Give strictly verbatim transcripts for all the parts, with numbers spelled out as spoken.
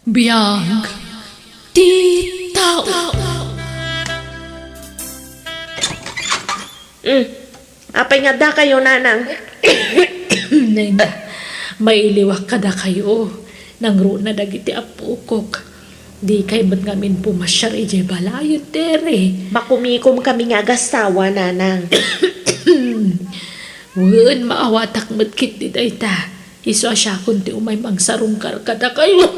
Biag ti tao. Mm. Apay nga addakayo, nanang? Neng, mailiwak kadakayo. Nangruna dagiti appokok. Dikay met ngamin pumasiar idiay balayen, Tere. Makumikom kami nga agasawa, nanang. Wen, maawatak met ketdi dayta. Isu a siakon ti umay mangsarungkar kadakayo.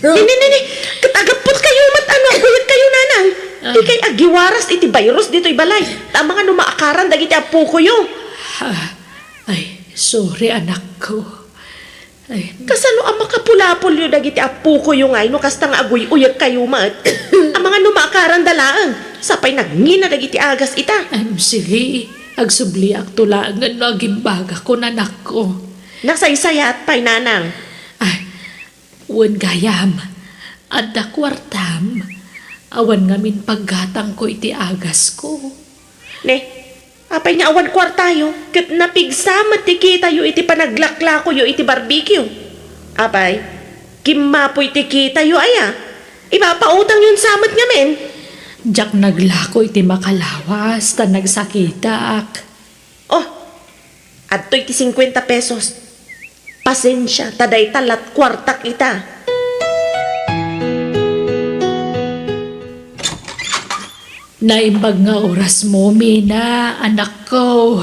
Nini, nini, ket agapot kayo met ano, aguyag kayo, nanang. Ah. Dikay agiwaras iti virus ditoy balay. Ta amangan no maakaran dagiti appokoyo. Ah, ay, sorry, anakko. Ay. Kasano a makapulapolyo dagiti appokoyo ngay no kasta nga aguy-uyag kayo met? Amangan no maakaran da laeng. Sapay nagngina dagiti agas ita. Em, sige. Agsubliakto laengen no agimbagakon, anakko. Nasaysayaat pay, nanang. Ay, wen gayam, adda kuartam. Awan ngamin paggatangko iti agasko. Ne, apay nga awan kuartayo, ket napigsa met ti kitayo iti panaglaklakoyo iti barbecue. Apay, kimmapoy ti kitayo aya? Ipapautangyon sa met ngamin. Diak naglako iti makalawas ta nagsakitak. Oh, adtoy ti singkuenta pesos. Pasensia, ta dayta lat kuartak ita. Naimbag nga orasmo, Mina, anakko.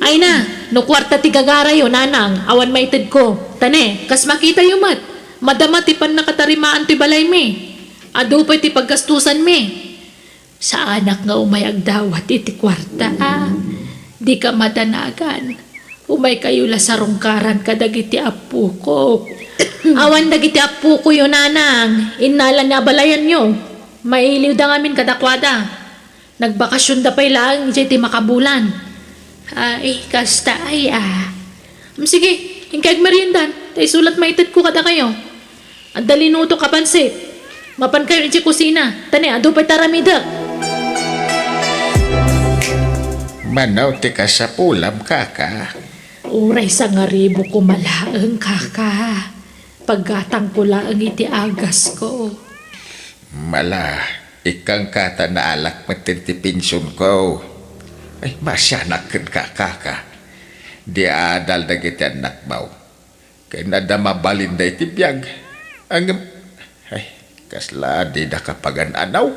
Ay na, no kuarta ti gagarayo, nanang, awan maitedko. Ta ne, kas makitayo met, madama ti pannakatarimaan ti balaymi. Adu pay ti paggastusanmi. Saanak nga umay agdawat iti kuarta, a. Dika madanagan. Umaykayo la sarungkaran kadagiti appokok. Awan dagiti appokoyo, nanang. Innala ni abalayanyo. Mailiwda ngamin kadakuada. Nagbakasionda pay laeng idiay ti makabulan. Ay, kasta ay, a. Mm, sige, inkay agmeriendan, ta isu lat maitedko kadakayo. Adda linutok a pansit. Mapankayo idiay kusina, ta ne, adu pay ti aramidek. Mano ti kasapulam, kaka? Uray sangaribu koma laeng, kaka. Paggatangko laeng iti agasko. Mala, ikkanka ta naalak metten ti pensionko. Ay, maasianak kenka, kaka. Di adal dagiti annakmo. Ken adda mabalinda iti biag. Ngem, ay, kasla didaka pagan-anaw.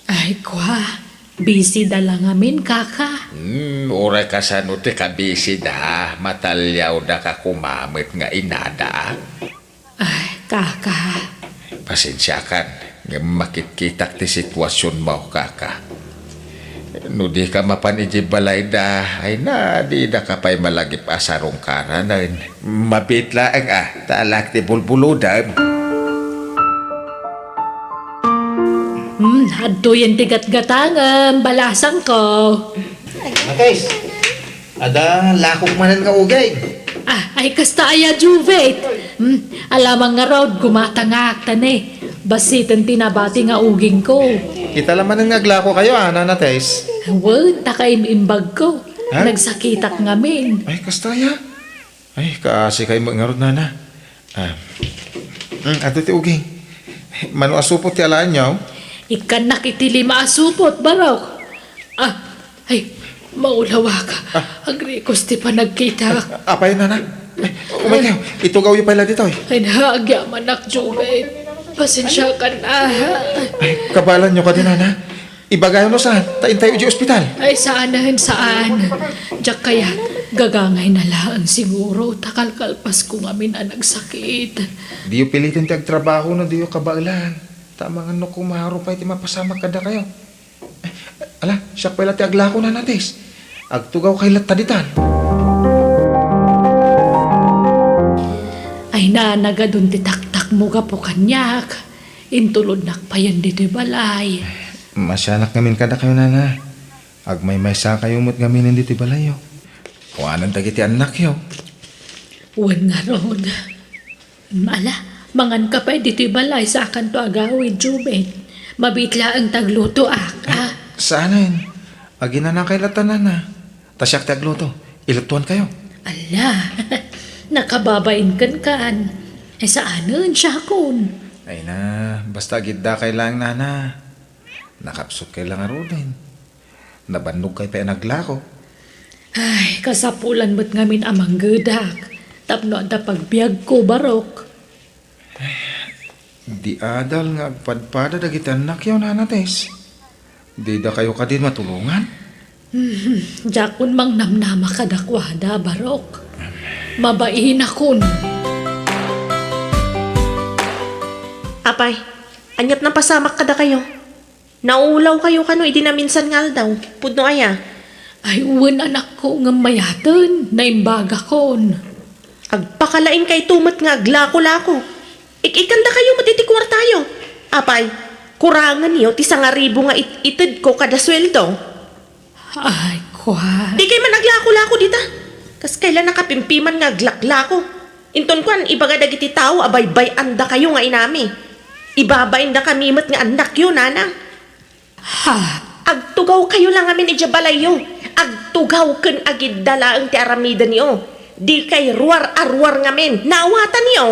Ay, kua, bisida la ngamin, kaka. Hmm, uray kasano ti kabisida, mataliawdaka koma met nga inada, a. Ay, kaka. Pasensiakan, ngem makitkitak ti situasionmo, kaka. No dika mapan idiay balayda, ay na, didaka pay malagip a sarungkaranen. Mabiit laeng, a, ta alaek ti bulbulodem. Hmm, adtoyen ti gatgatangem, balasangko. Matis, adda lakok manen nga uging. Ah, ay kasta aya, Juvet. Hmm, alamang ngarud, gumatangak, ta ne, bassiten ti nabati nga ugingko. Kita la manen nga aglakokayo, a, Nana Tess? Wen, ta kaim-imbagko. Ha? Nagsakitak ngamin. Ay, kasta aya? Ay, kaasikay met ngarud, Nana. Ah. Mm, adto ti uging. Mano a supot ti alaenyo? Ikkannak iti lima a supot, barok. Ah, ay, maulawak. Ah. Agrikos ti panagkitak. Apay, Nana? Ay, umaykayo. Itugawyo pay la ditoy. Ay, nagyamanak, Juven. Pasensiakan, a. Ay, kabaelanyo kadi, Nana? Ibagayo no saan, ta intayo idiay ospital. Ay, saanen, saan. Diak kayat, gagangay na laeng siguro, ta kalkalpasko ngamin a nagsakit. Diyo piliten ti agtrabaho no diyo kabaelan. Ta amangan no kumaro pay ti mapasamak kadakayo. Ala, siak pay la ti aglako, Nana Tess. Agtugawkay latta ditan. Ay, nanagadun ti taktakmo gapu kaniak. Intulodnak payen ditoy balay. Maasianak ngamin kadakayo, Nana. Agmaymaysakayo met ngaminen ditoy balayyo. Kuanen dagiti annakyo. Wen ngarud. Ala, manganka pay ditoy balay, saakanto agawid, Juven. Mabiit laeng ti aglutoak, a. Saanen. Aginanakay latta, Nana. Ta siak ti agluto. Ilutuankayo. Ala, nakababain kenkan. Ay, saanen, siakon. Ay na, basta agiddakay laeng, nana. Nakapsutkay la ngaruden. Nabannogkay pay a naglako. Ay, kasapulan met ngamin a manggedak tapno adda pagbiagko, Barok. Di adal nga agpadpada dagiti annakyo, Nana Tess. Didakayo kadi matulongan? Hmm, diakon mangnamnama kadakuada, Barok. Mabainakon. Apay, aniat napasamak kadakayo? Naulawkayo kano idi naminsan nga aldaw? Pudno aya? Ay, wen, anakko, ngem mayaten, naimbagakon. Agpakalaingkayto met nga aglako-lako. Ik-ikkandakayo met iti kuartayo. Apay, kurangenyo ti sangaribu nga it-itedko kada sueldo. Ay, kua. Dikay man aglako-lako dita. Kas kayla nakapimpiman nga aglaklako. Inton kuan, ibaga dagiti tao a baybay-andakayo nga inami. Ibabaindakami met nga annakyo, nana. Ha? Agtugawkayo la ngamin idiay balayyo. Agtugaw ken agidda laeng ti aramidenyo. Dikay ruar a ruar ngamin. Naawatanyo?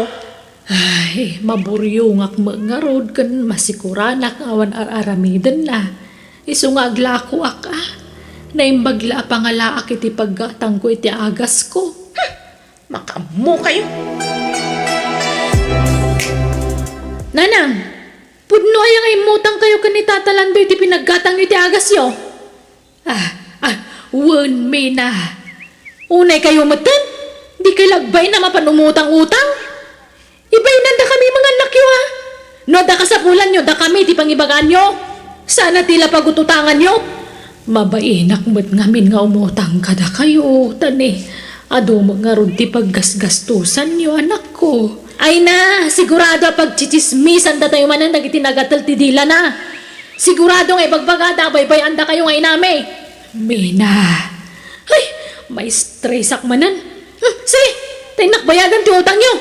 Ay, maburiongak met ngarud ken masikuranak nga awan ar-aramidenna. Isu nga aglakoak, a. Naimbag la a pangalaak iti paggatangko iti agasko. Makaammokayo. Nanang, pudno aya nga immutangkayo ken ni Tata Lando iti pinaggatangyo iti agasyo? Ah, ah, wen, Mina. Unaykayo metten? Dikay la agbain a mapan umutang-utang? Ibainandakami, mga annakyo, a. No adda kasapulanyo, dakami ti pangibagaanyo. Saan a ti la pagututanganyo. Mabainak met ngamin nga umutang kadakayo, ta ni, adu met ngarud ti paggasgastosanyo, anakko. Ay na, sigurado a pagtsitsismisan datayo manen dagiti nagatel ti dilana. Sigurado nga ibagbagada a baybay-andakayo nga inami. Mina. Ay, maistresak manen. Hmm, sige, ta innak bayadan ti utangyo.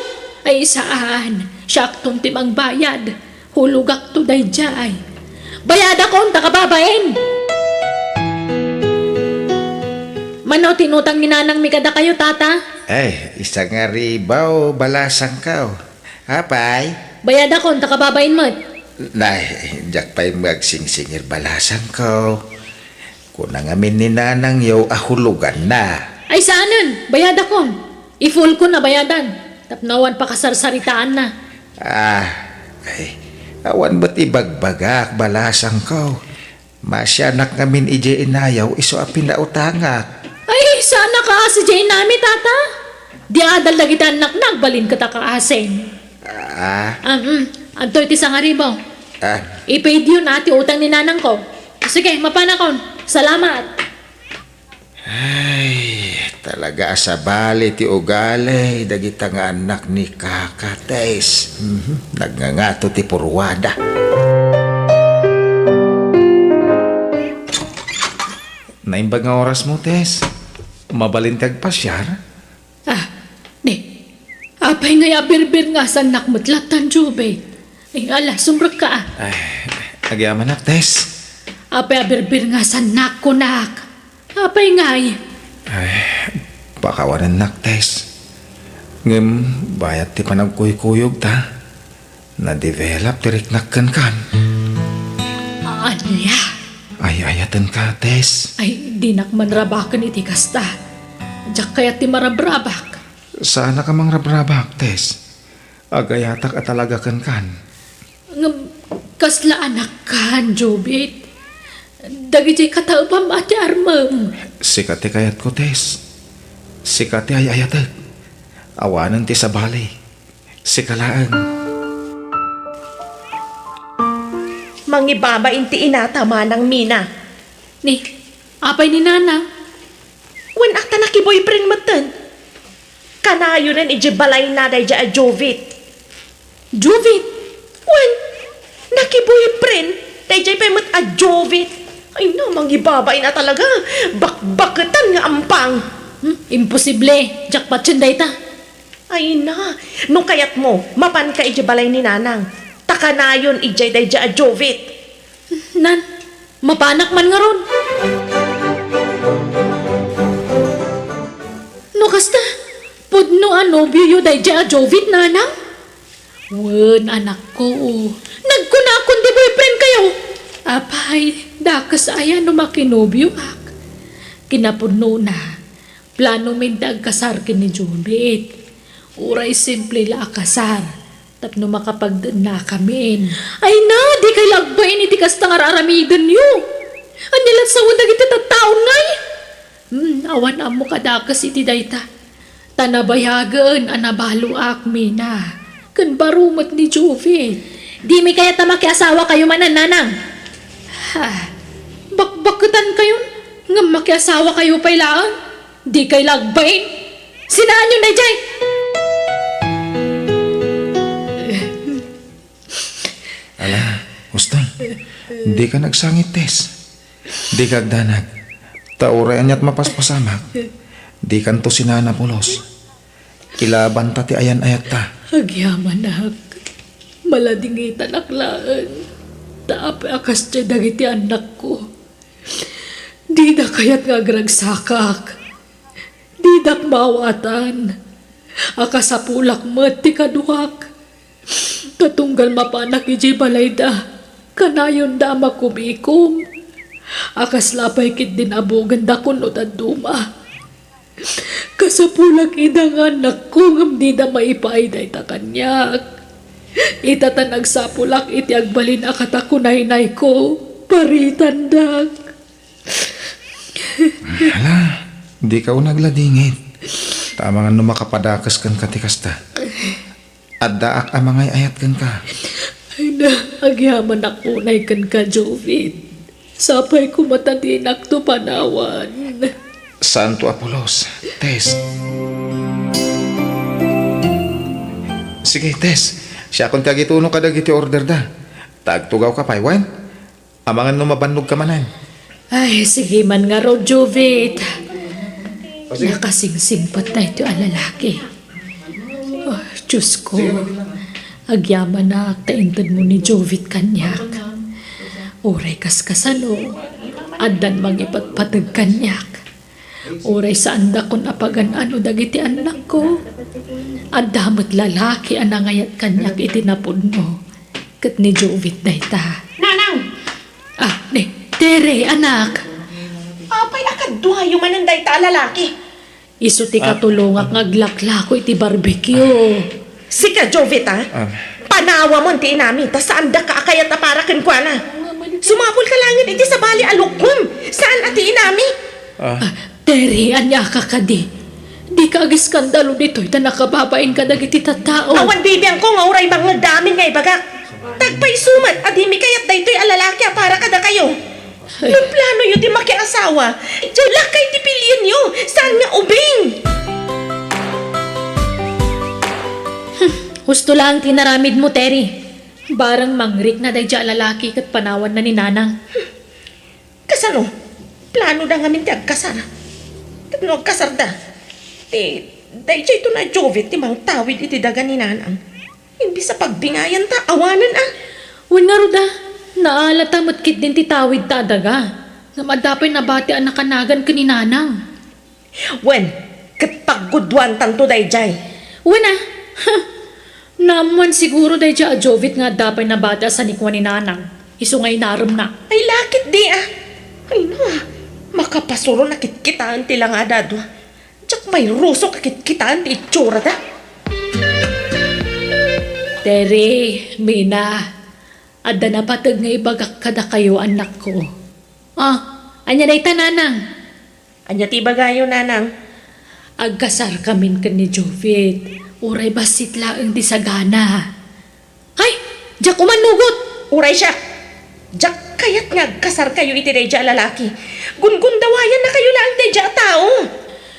Ay, saan. Siakton ti mangbayad. Hulogakto daydiay. Bayadakon, ta kababain. Mano ti inutang ni nanangmi kadakayo, tata? Ay, isangaribu, balasangko. Apay? Bayadakon, ta kababain met. Nay, diak pay agsingsingir, balasangko. Kuna ngamin ni nanangyo a huloganna. Ay, saanen, bayadakon. I-full ko na bayadan. Tapno awan pakasarsaritaanna. Ah, ay, awan met ibagbagak, balasangko. Masianak ngamin idiay inayaw isu a pinautangak. Ay, saan a kaasi diay inami, tata? Di adal dagiti annakna agbalin ket a kaasing. Ah. Ah, mm. Adtoy ti sangaribu. Ah. I-paid yo na ti utang ni nanangko. Sige, mapanakon. Salamat. Ay, talaga a sabali ti ugali dagita nga annak ni Kaka, Tess. Mhm, nagngangato ti purwada. Naimbag nga orasmo, Tess. Mabalin ti agpasiar? Ah, ni, apay ngay a birbirngasannak met lattan, Jubit? Ay, ala, sumrekka, a. Ay, agyamanak, Tess. Apay a birbirngasannak, kunak? Apay ngay? Ay, pakawanennak, Tess. Ngem bayat ti panagkuykuyogta, na-develop ti riknak kenkan. Ania? Ay-ayatenka, Tess. Ay, dinak manrabaken iti kasta. Diak kayat ti marabrabak. Saanak a mangrabrabak, Tess. Agayatak a talaga kenkan. Ngem kasla anakkan, Jubit. Dagiti kataebam a ti armem. Sika ti kayatko, Tess. Sika ti ay-ayatek. Awanen ti sabali. Sika laeng. Mangibabain ti inata, Manang Mina. Ni, apay ni Nanang? Wen, a, ta nakiboyfriend metten. Kanayonen idiay balayna daydiay a Jovit. Jovit? Wen, nakiboyfriend daydiay pay met a Jovit. Ay na, mangibabain a talaga. Bakbaketan nga ampang. Hmm, imposible. Diak patien dayta. Ay na, no kayatmo, mapanka idiay balay ni Nanang. Ta kanayon idiay daydiay a Jovit. Nan, mapanak man ngarud. No kasta, pudno a nobioyo daydiay a Jovit, Nanang? Wen, anakko, nagkunakon ti boyfriend kayo. Apay, dakes aya no makinobioak? Kinapudnona, plano min ti agkasar ken ni Jovit. Uray simple la a kasar, tapno makapagdennakamin. Ay na, dikay la agbain iti kasta nga ar-aramidenyo. Ania la't sao dagiti tattaon ngay? Hmm, awan ammo kadakes iti dayta. Ta nabayagen a nabaloak, Mina, ken baro met ni Jovit. Dimi kayat a makiasawa kayo manen, Nanang? Ha, bakbaketan kayon, ngem makiasawa kayo pay laeng? Dikay la agbain? Sinaanyo daydiay? Ala, husto. Dika nagsangit, Tess. Dika agdanag. Ta uray ania't mapaspasamak, dikanto sinaan a pulos. Ilabanta ti ayan-ayatta. Agyamanak. Maladingitanak laeng. Ta apay a kasdiay dagiti annakko. Dida kayat nga agragsakak. Didak maawatan a kasapulak met ti kaduak. Ta tunggal mapanak idiay balayda, kanayonda a makumikom. A kasla pay ketdin a bugenda kun no dadduma. Kasapulak ida nga annakko ngem dida maipaay dayta kaniak. Ita ta nagsapulak iti agbalin a katakunaynayko, paritandak. Hala, dika unay agladingit. Ta amangan no makapadakes kenka ti kasta. Addaak a mangay-ayat kenka. Ay na, agyamanak unay kenka, Jovit. Sapay koma ta dinakto panawan. Saanto a pulos, Tess. Sige, Tess. Siakon ti agituno kadagiti orderda. Ta agtugawka pay, wen? Amangan no mabannogka manen. Ay, sige man ngarud, Jovit. O, sige. Nakasingsingpet daytoy a lalaki. Oh, Diyos ko. Sige, mabila. Agyamanak ta intedmo ni Jovit kaniak. Uray kaskasano, addan mangipatpateg kaniak. Uray saandakon a pagan-ano dagiti annakko, adda met lalaki a nangayat kaniak iti napudno. Ket ni Jovit dayta. Nanang! Ah, ni, Tere, anak! Apay a kaduayo manen dayta a lalaki? Isu ti katulongak nga aglaklako iti barbecue. Sika, Jovit, a? Ah. Panawamon ti inami, ta saandaka a kayat a para kenkuana. Sumapulka laengen iti sabali a lukkom. Saan a ti inami? Ah. Ah, Terry, aniaka kadi? Dika agiskandalo ditoy ta nakababain kadagiti tattao. Awan bibiangko nga uray bangngegda amin nga ibagak. Agpayso met a dimi kayat daytoy a lalaki a para kadakayo. No planoyo ti makiasawa, diay lakkay ti pilienyo, saan nga ubing. Hmm, husto laeng ti inaramidmo, Terry. Bareng mangrikna daydiay a lalaki ket panawanna ni Nanang. Kasano? Planoda ngamin ti agkasar. Ket no agkasarda, ti daydiayto a Jovit ti mangtawid iti daga ni Nanang. Imbes a pagbingayanta, awanen a. Wen ngarud a, naalata met ketdin ti tawidta a daga. Ngem adda pay nabati a nakanagan ken ni Nanang. Wen, ket paggudduantanto daydiay. Wen a, naammoan siguro daydiay a Jovit nga adda pay nabati a sanikua ni Nanang. Isu nga inaremna. Ay, lakit di a. Ay, na, makapasuron a kitkitaen ti langa a dadua. Diak mairusok a kitkitaen ti itsurada. Terry, Mina, adda napateg nga ibagak kadakayo, annakko. Ah, ania dayta, Nanang? Ania ti ibagayo, Nanang? Agkasarkamin ken ni Jovit. Uray bassit laeng ti sagana. Ay, diak umannugot! Uray siak! Diak kayat nga agkasarkayo iti daydiay a lalaki. Gungundawayannakayo laeng daydiay a tao.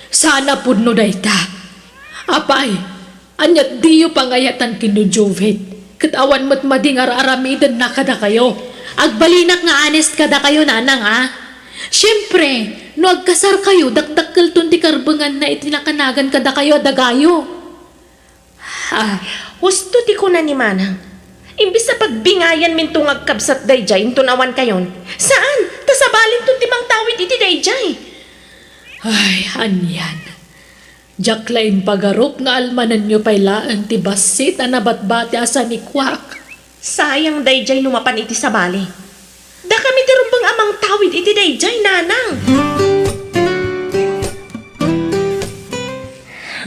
Saan a pudno dayta. Apay, ania't diyo pangayatan ken ni Jovit? Ket awan met madi nga ar-aramidenna kadakayo. Agbalinak nga honest kadakayo, Nanang, a. Siempre, no agkasarkayo, dakdakkelton ti karbenganna iti nakanagan kadakayo a dagayo. Ah, husto ti kuna ni Manang. Imbes a pagbingayanminto nga agkabsat daydiay inton awankayon. Saan, ta sabalinton ti mangtawid iti daydiay. Ay, anian. Diak la impagarup nga almanenyo pay laeng ti bassit a nabatbati a sanikuak. Sayang daydiay no mapan iti sabali. Dakami ti rumbeng a mangtawid iti daydiay, nanang.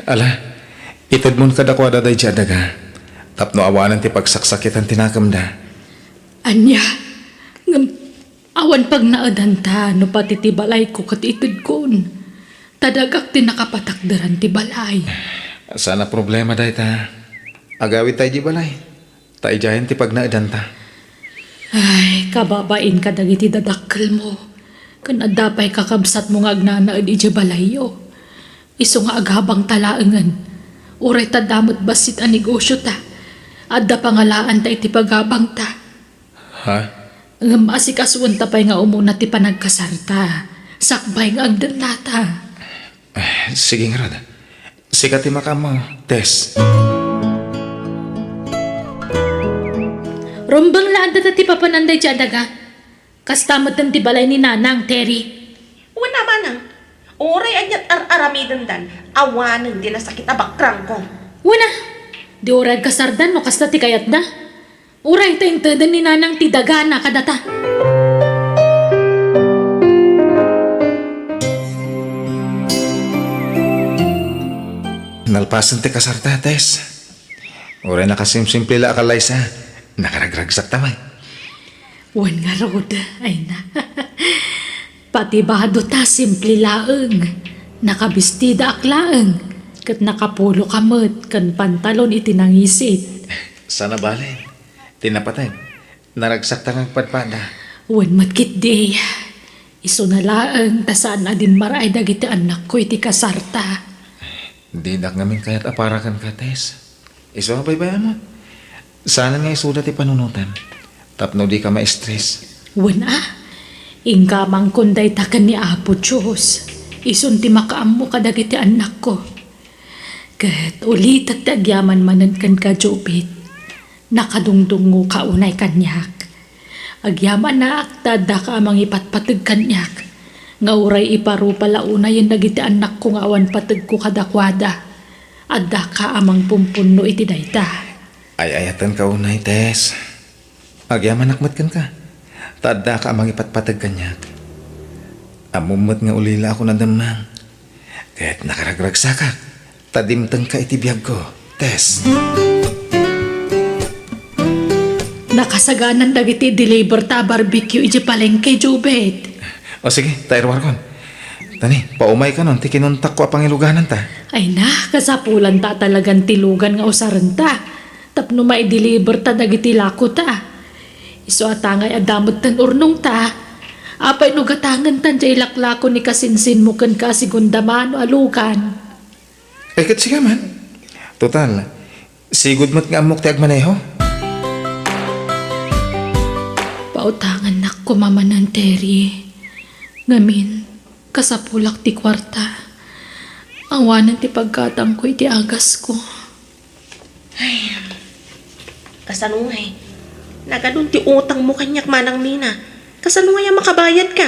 Ala, itedmon kadakuada daydiay a daga, tapno awanen ti pagsaksakitan ti nakemda. Ania? Ngem awan pagnaedanta no pati ti balayko ket itedkon. Ta dagak ti nakapatakderan ti balay. Saan a problema dayta. Agawidta idiay balay. Ta idiayen ti pagnaedanta. Ay, kababain kadagiti dadakkelmo. Ken adda pay kakabsatmo nga agnanaed idiay balayyo. Isu nga agabangta laengen. Uray ta adda met bassit a negosiota. Adda pangalaanta iti pagabangta. Ha? Ngem asikasuenta pay nga umuna ti panagkasarta. Sakbay nga agdennata. Eh, sige ngarud. Sika ti makaammo, Tess. Rumbeng la adda ti papanan daydiay a daga. Kasta metten ti balay ni Nanang, Terry. Wen a, manang. Uray ania't ar-aramidendan, awanen ti nasakit a bakrangko. Wen a, di uray agkasardan no kasta ti kayatda. Uray ta inteden ni Nanang ti dagana kadata. Nalpasen ti kasarta, Tess. Uray nakasimsimple la a kallaysa, nakaragragsakta met. Wen ngarud, ay na. Pati badota simple laeng. Nakabistidaak laeng. Ket nakapuloka met ken pantalon iti nangisit. Sana bale. Ti napateg, naragsakta nga agpadpada. Wen met ketdi. Isuna laeng ta saan a dimmaraay dagiti annakko iti kasarta. Didak ngamin kayat a para kenka, Tess. Isu a baybay-am met. Saanen nga isuda ti panunotam tapno dika ma-stress. Wen a, inka amangkon dayta ken ni Apo Dios. Isun ti makaammo kadagiti annakko. Ket ulitek ti agyaman manen kenka, Jubit. Nakadungdungngoka unay kaniak. Agyamanak ta addaka a mangipatpateg kaniak, nga uray iparupa la unayen dagiti annakko nga awan pategko kadakuada. Addaka a mangpumpunno iti dayta. Ay-ayatenka unay, Tess. Agyamanak met kenka, ta addaka a mangipatpateg kaniak. Ammom met nga ulilaakon a demmang. Ket nakaragragsakak ta dimtengka iti biagko, Tess. Nakasaganan dagiti deliver ta a barbecue idiay palengke, Jubit. O sige, ta iruarkon. Tani, paumaykanon ti kinuntakko a pangilugananta. Ay na, kasapulan ta talagan ti lugan nga usarenta. Tapno maideliver ta dagiti lako ta. Isu a ta ngay adda metten urnong ta. Apay no gatangen ta diay laklako ni kasinsinmo ken ka a segunda mano a lugan? Ay, ket sika man. Total, sigud met nga ammok ti agmaneho. Pautangannak koma manen, Terry. Ngamin, kasapulak ti kuarta. Awanen ti paggatangko iti agasko. Ay, kasano ngay? Nagadun ti utangmo kaniak, Manang Mina. Kasano ngay a makabayadka?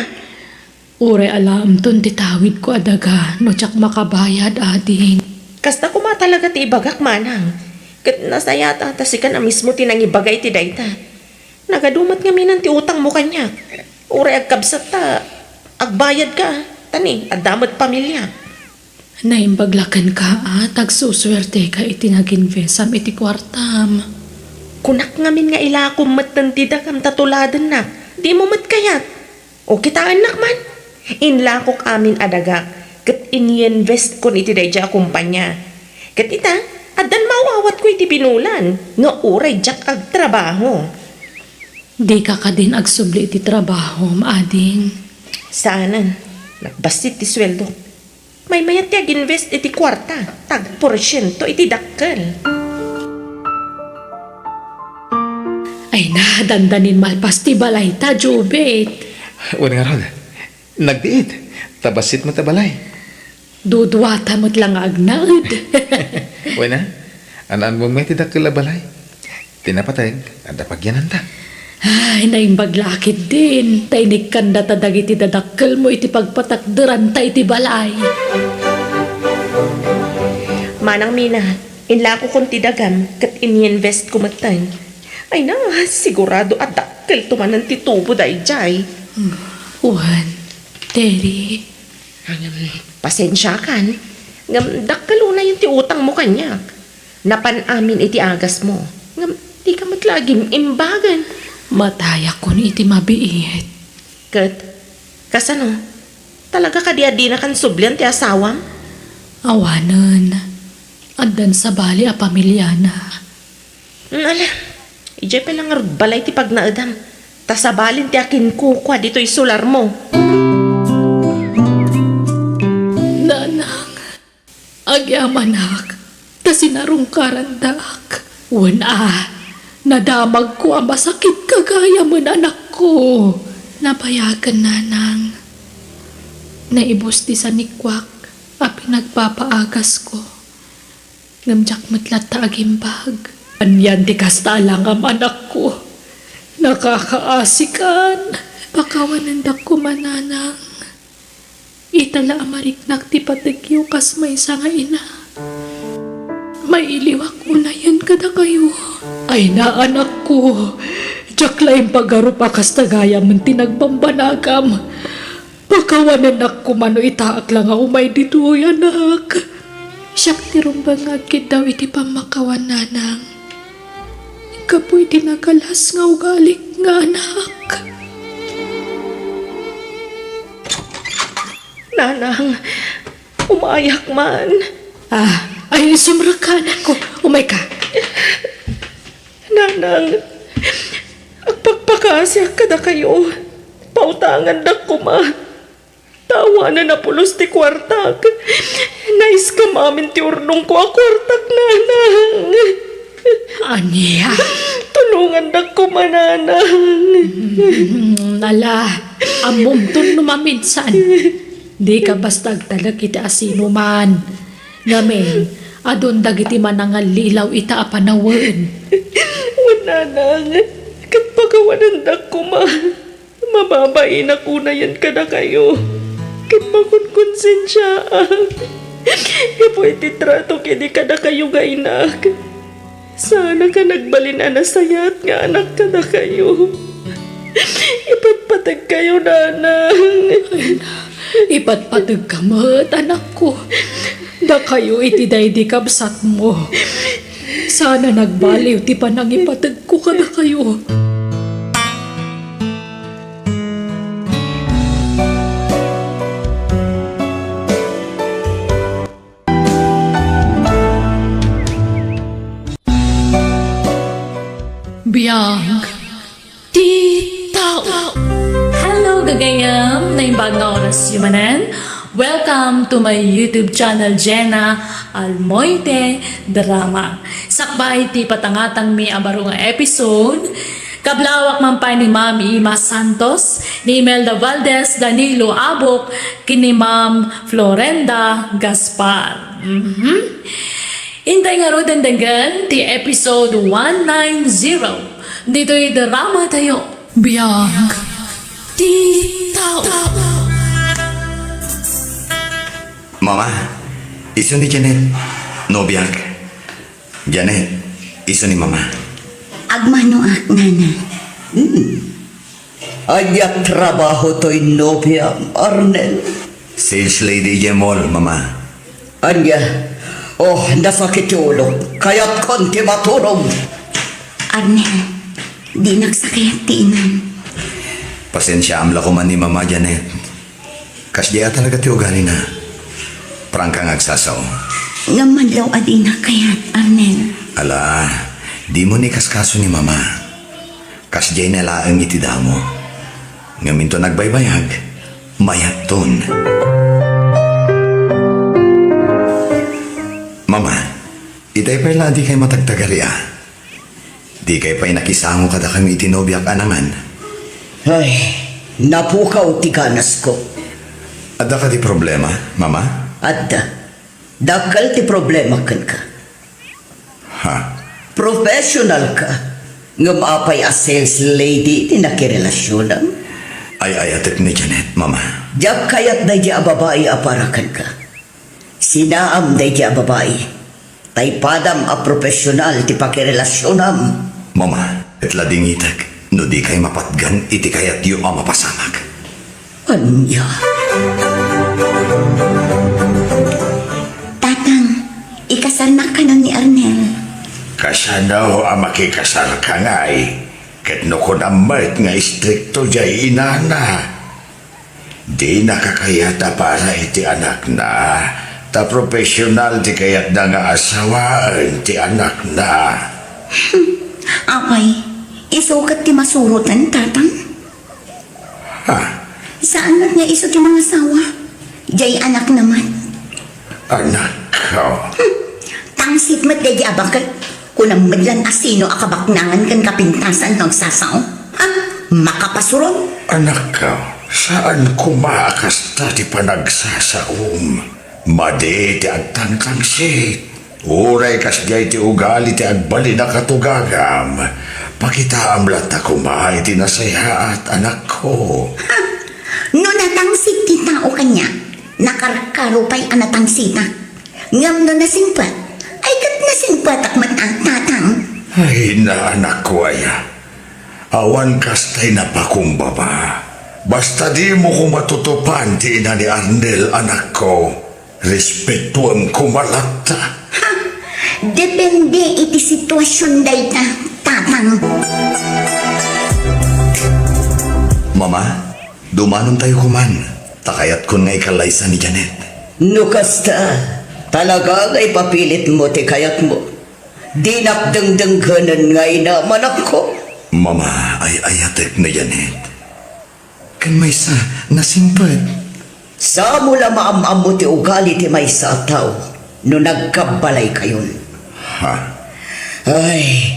Uray alaemton ti tawidko a daga no diak makabayad, ading. Kasta koma talaga ti ibagak, Manang. Ket nasayaat ta sikan a mismo ti nangibaga iti dayta. Nagadu met ngaminen ti utangmo kaniak. Uray agkabsat ta agbayadka, ta ni, adda met pamilia. Naimbag la kenka a ta agsusuerteka iti nag-investam iti kuartam. Kunak ngamin nga ilakom metten ti dagam ta tuladennak. Dimo met kayat? O kitaennak man. Inlakok amin a dagak ket ininvestkon iti daydiay a kompania. Ket ita, addan maaw-awatko iti binulan nga uray diak agtrabaho. Dika kadin agsubli iti trabahom, ading? Saanen. Nagbassit ti sueldok. Maymayat ti ag-invest iti kuarta, ta agporsiento iti dakkel. Ay na, dandanin malpas ti balayta, Jubit. Wen ngarud, nagbiit, ta bassit met a balay. Duduata met la nga agnaed. Wen a, an-anmom ngay ti dakkel a balay. Ti napateg, adda pagyananta. Ay, naimbag la ketdin, ta inikkandata dagiti dadakkelmo iti pagpatakderanta iti balay. Manang Mina, inlakokon ti dagam ket ininvestko metten. Ay na, sigurado a dakkelto manen ti tubo daydiay. Wen, Terry. Ngem, pasensiakan. Ngem, dakkel unayen ti utangmo kaniak. Napan amin iti agasmo. Ngem, dika met la agim-imbagen. Matayakon iti mabiit. Ket, kasano? Talaga kadi a dinakan sublian ti asawam? Awanen. Addan sabali a pamiliana. Mm, ala, idiay pay la ngarud balay ti pagnaedam. Ta sabalin ti akinkukua ditoy solarmo. Nanang, agyamanak, ta sinarungkarandak. Wen a, nadamagko a masakitka gayamen, anakko. Nabayagen, nanang. Naibus ti sanikuak a pinagpapaagasko. Ngem diak met latta agimbag. Anian ti kasta a langam, anakko? Nakakaasikan. Pakawanendak koma, nanang. Ita la a mariknak ti pategyo kas maysa nga ina. Mailiwak unayen kadakayo. Ay na, anakko. Diak la impagarup a kasta gayamen ti nagbambanagam. Pakawanennak koma no itaak la nga umay ditoy, anak. Siak ti rumbeng nga agkiddaw iti pammakawan, nanang. Gapu iti nagalas nga ugalik nga anak. Nanang, umayak man. Ah, ay, sumrekka, anakko. Umayka. Nanang, agpakpakaasiak kadakayo. Pautangandak koma. Ta awanen a pulos ti kuartak. Naiskam amin ti urnongko a kuartak, nanang. Ania? Tulongandak koma, nanang. Mm, ala, ammomton no maminsan. Dika basta agtalek iti asinoman. Ngamin, adun dagiti manangallilaw ita a panawen. Wen, nanang, ket pakawanendak koma. Mababainak unayen kadakayo, ket makonkonsensiaak gapu iti tratok idi kadakayo nga inak. Saanak a nagbalin a nasayaat nga anak kadakayo. Ipatpategkayo, nanang. Ay na, ipatpategka met, anakko. Dakayo iti daydi kabsatmo. Saan a nagbaliw ti panangipategko kadakayo. Biag ti tao. Hello, gagayam! Naimbag nga oras yu manen. Welcome to my YouTube channel, Jenna Almoite Drama. Sakbay ti patangatangmi a baro nga episode, kablawak man pay ni Ma'am Ima Santos, ni Imelda Valdez, Danilo Abok, ken ni Ma'am Florenda Gaspar. Mhm. Intay ngaruden denggen ti episode one nine zero ditoy drama tayo. Biag ti tao. Mama, isu ni Janet, nobiak. Janet, isu ni Mama. Agmanoak, Nana. Hmm. Ania trabaho toy nobiam, Arnel? Sales lady idiay mall, Mama. Ania? Oh, nasakit ti ulok. Kayatkon ti maturog. Arnel, dinak sakit ti inam. Pasensiaam la koma ni Mama, Janet. Kasdiay a talaga ti ugalina. Prangka nga agsasao. Ngem manlaw a dinak kayat, Arnel. Ala, dimo ni kaskaso ni Mama. Kasdiay na laeng iti damo. Ngem inton agbaybayag, mayatton. Mama, itay pay la a dikay matagtagari a. Dikay pay nakisango kadakami iti nobiak a nangan. Ay, napukaw ti ganasko. Adda kadi problema, Mama? Adda. Dakkel ti problema kenka. Ha? Professional ka. Ngem apay a sales lady ti nakirelasionam? Ay-ayatek ni Janet, Mama. Diak kayat daydi a babai a para kenka. Sinaam daydi a babai. Ta ipadam a profesional ti pakirelasionam. Mama, et ladingitek no dikay mapatgan iti kayatyo a mapasamak. Ania? Tatang, ikasalnak kanon ni Arnel. Kasano a makikasarka ngay? Ket no kunam met nga istrikto jay inana, dina kakayat a para iti anakna, ta profesional ti kayatna nga asawaen ti anakna. Apay, isu ket ti masuroten, Tatang? Ha? Saan met nga isu ti mangasawa? Jay anakna met. Anakko. Hmm. Tangsit met daydi a baket. Kunam met lan a sino a kabaknangan ken kapintasan no agsasao. Ha? Makapasuron? Anakko, saan koma a kasta ti panagsasaom. Madi ti agtangtangsit. Uray kasdiay ti ugali ti agbalin a katugagam, pakitaam latta koma iti nasayaat, anakko. Ha! No natangsit ti tao kaniak, nakarkaro pay a natangsita. Ngem no nasingpet, ay ket nasingpetak met a, Tatang. Ay, na, anakko aya. Awan kastay napakumbaba. Basta dimo koma tutupan ti ina ni Arnel, anakko. Respetuem koma latta. Ha! Depende iti situasion dayta, Tatang. Mama, dumanontayo koman, ta kayatkon nga ikallaysa ni Janet. No kasta, talaga nga ipapilitmo ti kayatmo. Dinak dengdenggenan nga inam, anakko. Mama, ay-ayatek ni Janet. Ken maysa, nasingpet. Saan mo la maam-ammo ti ugali ti maysa a tao no nagkabbalaykayon? Ha? Ay,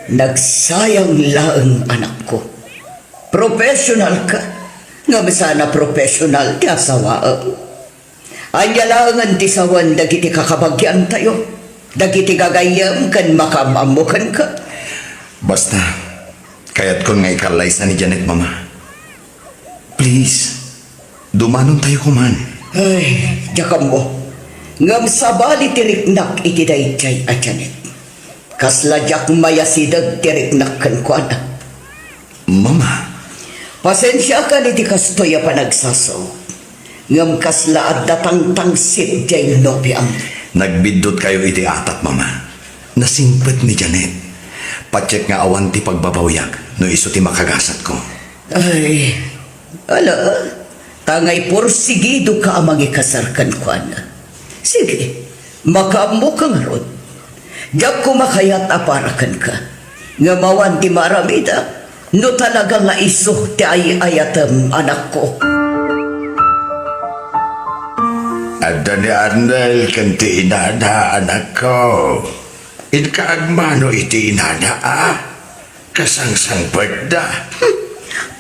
nagsayang laeng, anakko. Professional ka, ngem saan a professional ti asawaem. Ania laengen ti sawen dagiti kakabagiantayo, dagiti gagayyem ken makaam-ammo kenka? Basta, kayatkon nga ikallaysa ni Janet, Mama. Please, dumanontayo koman. Ay, diak ammo. Ngem sabali ti riknak iti daydiay a Janet. Kasla diak mayasideg ti riknak kenkuana. Mama. Pasensiakan iti kastoy a panagsasaok. Ngem kasla adda tangtangsit diay nobiam. Nagbiddutkayo iti atap, Mama. Nasingpet ni Janet. Patiek nga awan ti pagbabawiak no isu ti makagasatko. Ay, ala, ta nga iporsigidoka a mangikasar kenkuana. Sige, makaammoka ngarud. Diak koma kayat a para kenka. Ngem awan ti maaramidak no talaga nga isu ti ay-ayatem, anakko. Adda ni Arnel ken ti inana, anakko. Inka agmano iti inana, a? Kasangsangpetda. Hmm.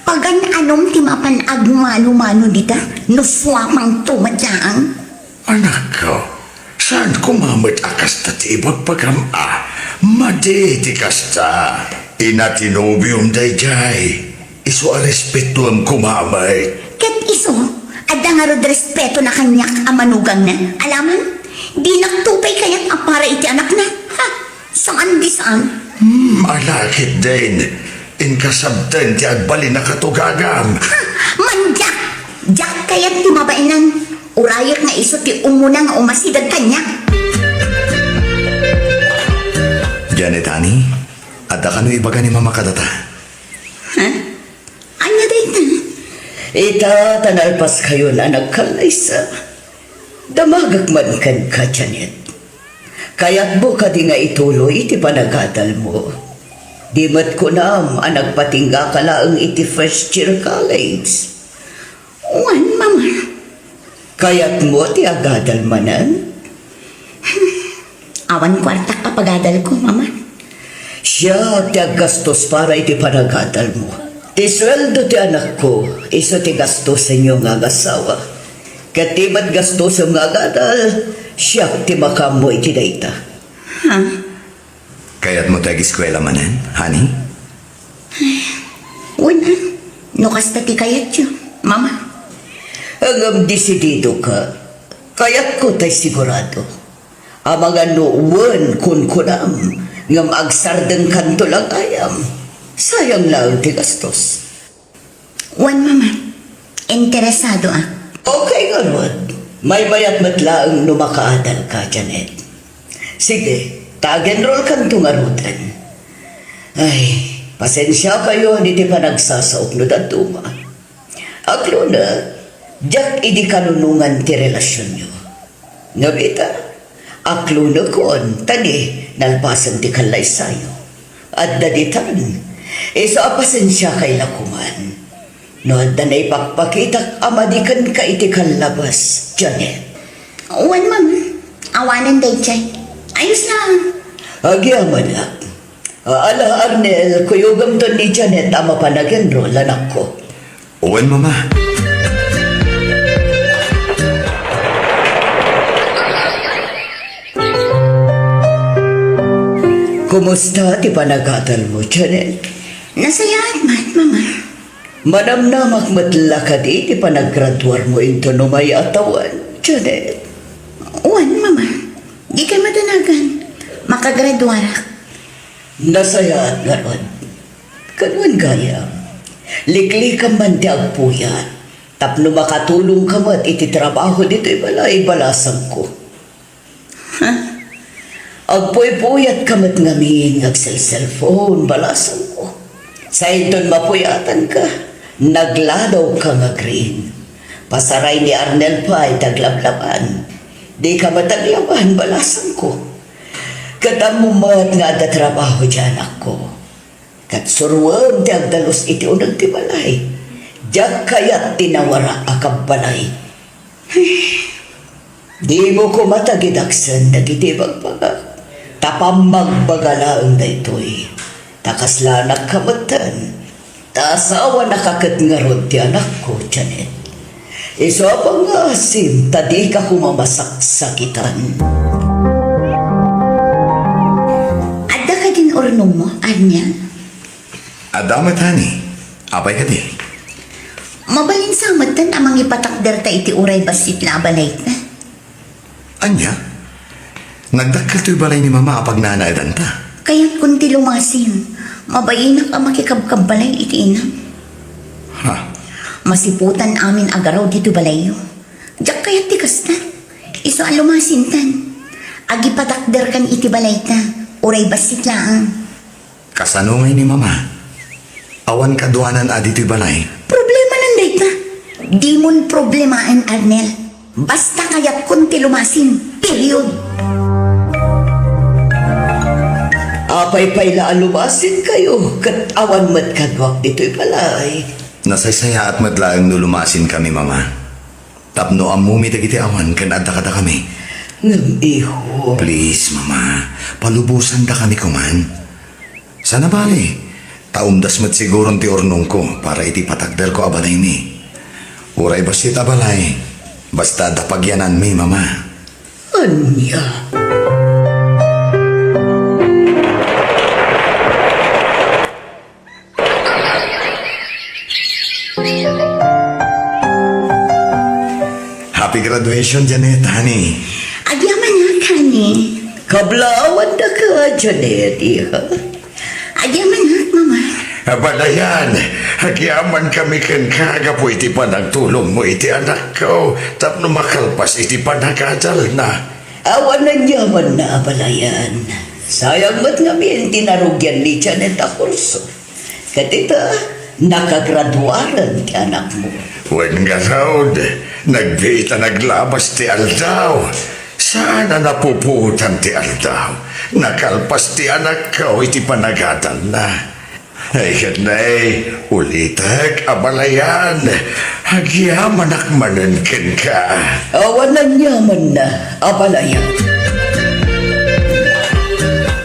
Pagan-anom ti mapan agmano-mano dita no suamangto met laeng? Anakko, saan koma met a kasta ti ibagbagam a? Madi ti kasta. Ina ti nobiom daydiay. Isu a respetuem koma met. Ket isu, adda ngarud respetona kaniak a manugangna. Alaman, dinakto pay kayat a para iti anakna. Ha? Saan di saan. Hmm, ala ketdin. Inkasabten ti agbalin a katugagam. Ha! Mandiak! Diak kayat ti mabainan. Urayek nga isu ti umuna nga umasideg kaniak. Janet, honey, adda kano ibaga ni Mama kadata? Ha? Ania dayta? Ita ta nalpaskayon a nagkallaysa. Damagek man kenka, Janet. Kayatmo kadi nga ituloy ti panagadalmo? Di met kunam a nagpatinggaka laeng iti first year college? Wen, Mama. Kayatmo ti agadal manen? Awan kuartak a pagadalko, Mama. Siak ti aggastos para iti panagadalmo. Ti sueldo ti anakko, isu ti gastosenyo nga agasawa. Ket ti met gastosem nga agadal, siak ti makaammo iti dayta. Ha? Kayatmo ti ageskuela manen, honey? Wen, no kasta ti kayatyo, Mama. Ngem desididoka. Kayatko tay sigurado. Amangan no wen kunkunam, ngem agsardengkanto la gayam. Sayang laeng ti gastos. Wen, Mama. Interesadoak. Okay ngarud. Maymayat met laeng no makaadalka, Janet. Sige, ta ag-enrollkanto ngaruden. Ay, pasensiakayon iti panagsasaok no dadduma. Aklona, diak idi kanunongan ti relasionyo. Ngem ita, aklonekon, ta di, nalpasen ti kallaysayo. Adda ditan, isu a pasensiakay la koman. No adda naipakpakitak a madi kenka iti kallabas, Janet. Wen, Mama. Awanen daydiay. Ayos lang. Agyamanak. Ala, Arnel, kuyogamton ni Janet a mapan ag-enroll, anakko. Wen, Mama. Kumusta ti panagadalmo, Janet? Nasayaat met, Mama. Manamnamak met la kadi ti panagraduarmo inton umay a tawen, Janet? Wen, Mama. Dikay madanagan. Makagraduarak. Nasayaat ngarud. Ket wen gayam, liklikam man ti agpuyat tapno makatulongka met iti trabaho ditoy balay, balasangko. Ha? Agpuypuyatka met ngamin nga agselselpon, balasangko. Sainton mapuyatanka, nagladawka nga agriing. Pasaray ni Arnel pay ti aglablaban. Dika met aglaban, balasangko. Ket ammom met nga adda trabaho diay anakko. Ket suroem ti agdalus iti uneg ti balay. Diak kayat ti nawara a kabbalay. Dimo koma tagidaksen dagiti ibagbagak, ta pammagbaga laeng daytoy. Ta kaslanak ka metten, ta asawanaka ket ngarud ti anakko, Janet. Isu a pangngasim ta dika koma masaksakitan. Adda kadin urnongmo, Arnel? Adda met, honey. Apay kadi? Mabalin sa metten a mangipatakderta iti uray bassit la a balayta. Ania? Nagdakkel toy balay ni Mama a pagnanaedanta. Kayatkon ti lumasin. Mabainak a makikabkabbalay iti inam. Ha? Masiputan amin a garaw ditoy balayyo. Diak kayat ti kasta. Isu a lumasintan. Agipatakderkan iti balayta. Uray bassit laeng. Kasano ngay ni Mama? Awan kaduanan a ditoy balay? Problemanan dayta. Dimon problemaen, Arnel. Basta kayatkon ti lumasin. Period. Apay pay la a lumasinkayo ket awan met kaduak ditoy balay? Nasaysayaat met laeng no lumasinkami, Mama. Tapno ammomi dagiti awan ken adda kadakami. Ngem, iho. Please, Mama, palubosandakami koman. Saan a bale, ta umdas met siguron ti urnongko para iti patakderko a balaymi. Uray bassit a balay, basta adda pagyananmi, Mama. Ania? Happy graduation, Janet, honey. Agyamanak, honey. Kablaawan daka, Janet, iha. Agyamanak, Mama. Abalayan, agyamankami kenka gapu iti panagtulongmo iti anakko tapno makalpas iti panagadalna. Awan aniamanna, abalayan. Sayang met ngamin ti narugian ni Janet a kurso. Ket ita, nakagraduaren ti anakmo. Wen ngarud, nagbiit a naglabas ti aldaw. Saan a napupuotan ti aldaw. Nakalpas ti anakko iti panagadalna. Ay, ket nay, ulitek, abalayan. Agyamanak manen kenka. Awan aniamanna, abalayan.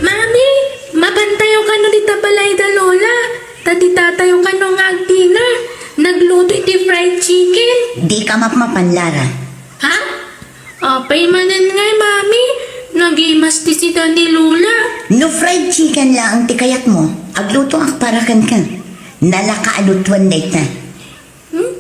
Mami, mapantayo kano dita balay da Lola? Ta di tatayo kano nga agdinner, nagluto iti fried chicken. Dika mapmapan, Lara. Ha? Apay manen ngay, Mami? Nagimas ti sida ni Lola. No fried chicken laeng ti kayatmo, aglutoak para kenka. Nalaka a lutuen dayta. Hmm?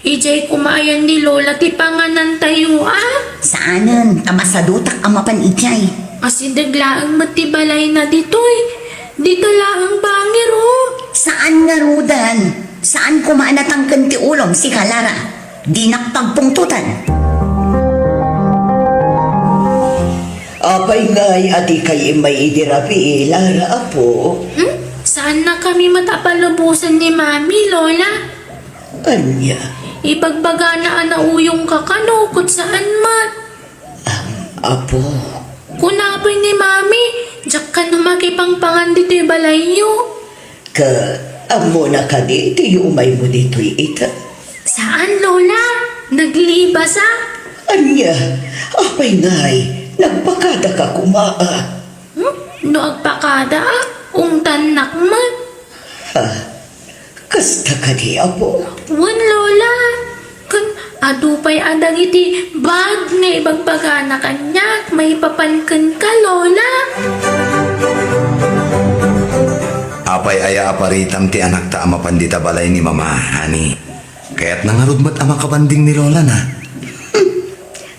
Idiay koma ayan ni Lola ti panganantayo, a? Saanen, ta masadutak a mapan idiay. Asideg laeng met ti balayna ditoy. Dita laeng bangir, o. Saan ngaruden? Saan koma a natangken ti ulom, sika, Lara? Dinak pagpungtotan. Apay ngay a dikay immay idi rabii, Lara, apo? Hmm? Saannakami met a palubosen ni Mami, Lola. Ania? Ibagbagana a nauyongka kano, ket saan met. Am, apo. Kuna pay ni Mami, diak kano makipangpangan ditoy balayyo. Ket ammona kadi ti yumaymo ditoy ita? Saan, Lola. Naglibasa. Ania? Apay ngay, nagpakadaka koma, a? Hmm? No agpakadaak, ungtannak met. Ha? Kasta kadi, apo? Wen, Lola. Ken adu pay a dagiti bag nga ibagbagana kaniak maipapan kenka, Lola. Apay aya a paritam ti anakta a mapan dita balay ni Mama, honey? Kayatna ngarud met a makabanding ni Lolana.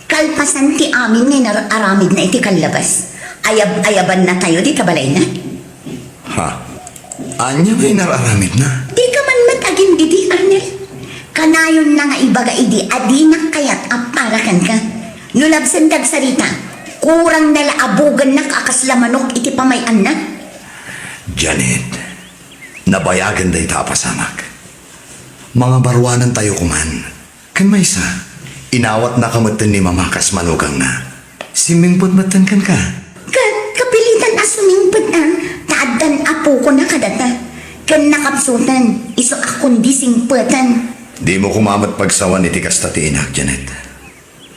Kalpasan ti amin nga inar-aramidna iti kallabas, ayab-ayabannatayo dita balayna. Ha? Ania nga inar-aramidna? Dika man met agindidi, Arnel. Kanayonna nga ibaga idi a dinak kayat a para kenka. No labsen ti agsarita, kurangna la a bugennak a kasla manok iti pamay-anna. Janet, nabayagen dayta a pasamak. Mangabaruanantayo koman. Ken maysa, inawatnaka metten ni Mama kas manugangna. Simmingpet metten kenka. Ket kapilitan a sumingpet a, ta addan apokona kadata. Ken nakapsuten, isu a kundi singpeten. Dimo koma met pagsawan iti kasta ti inak, Janet.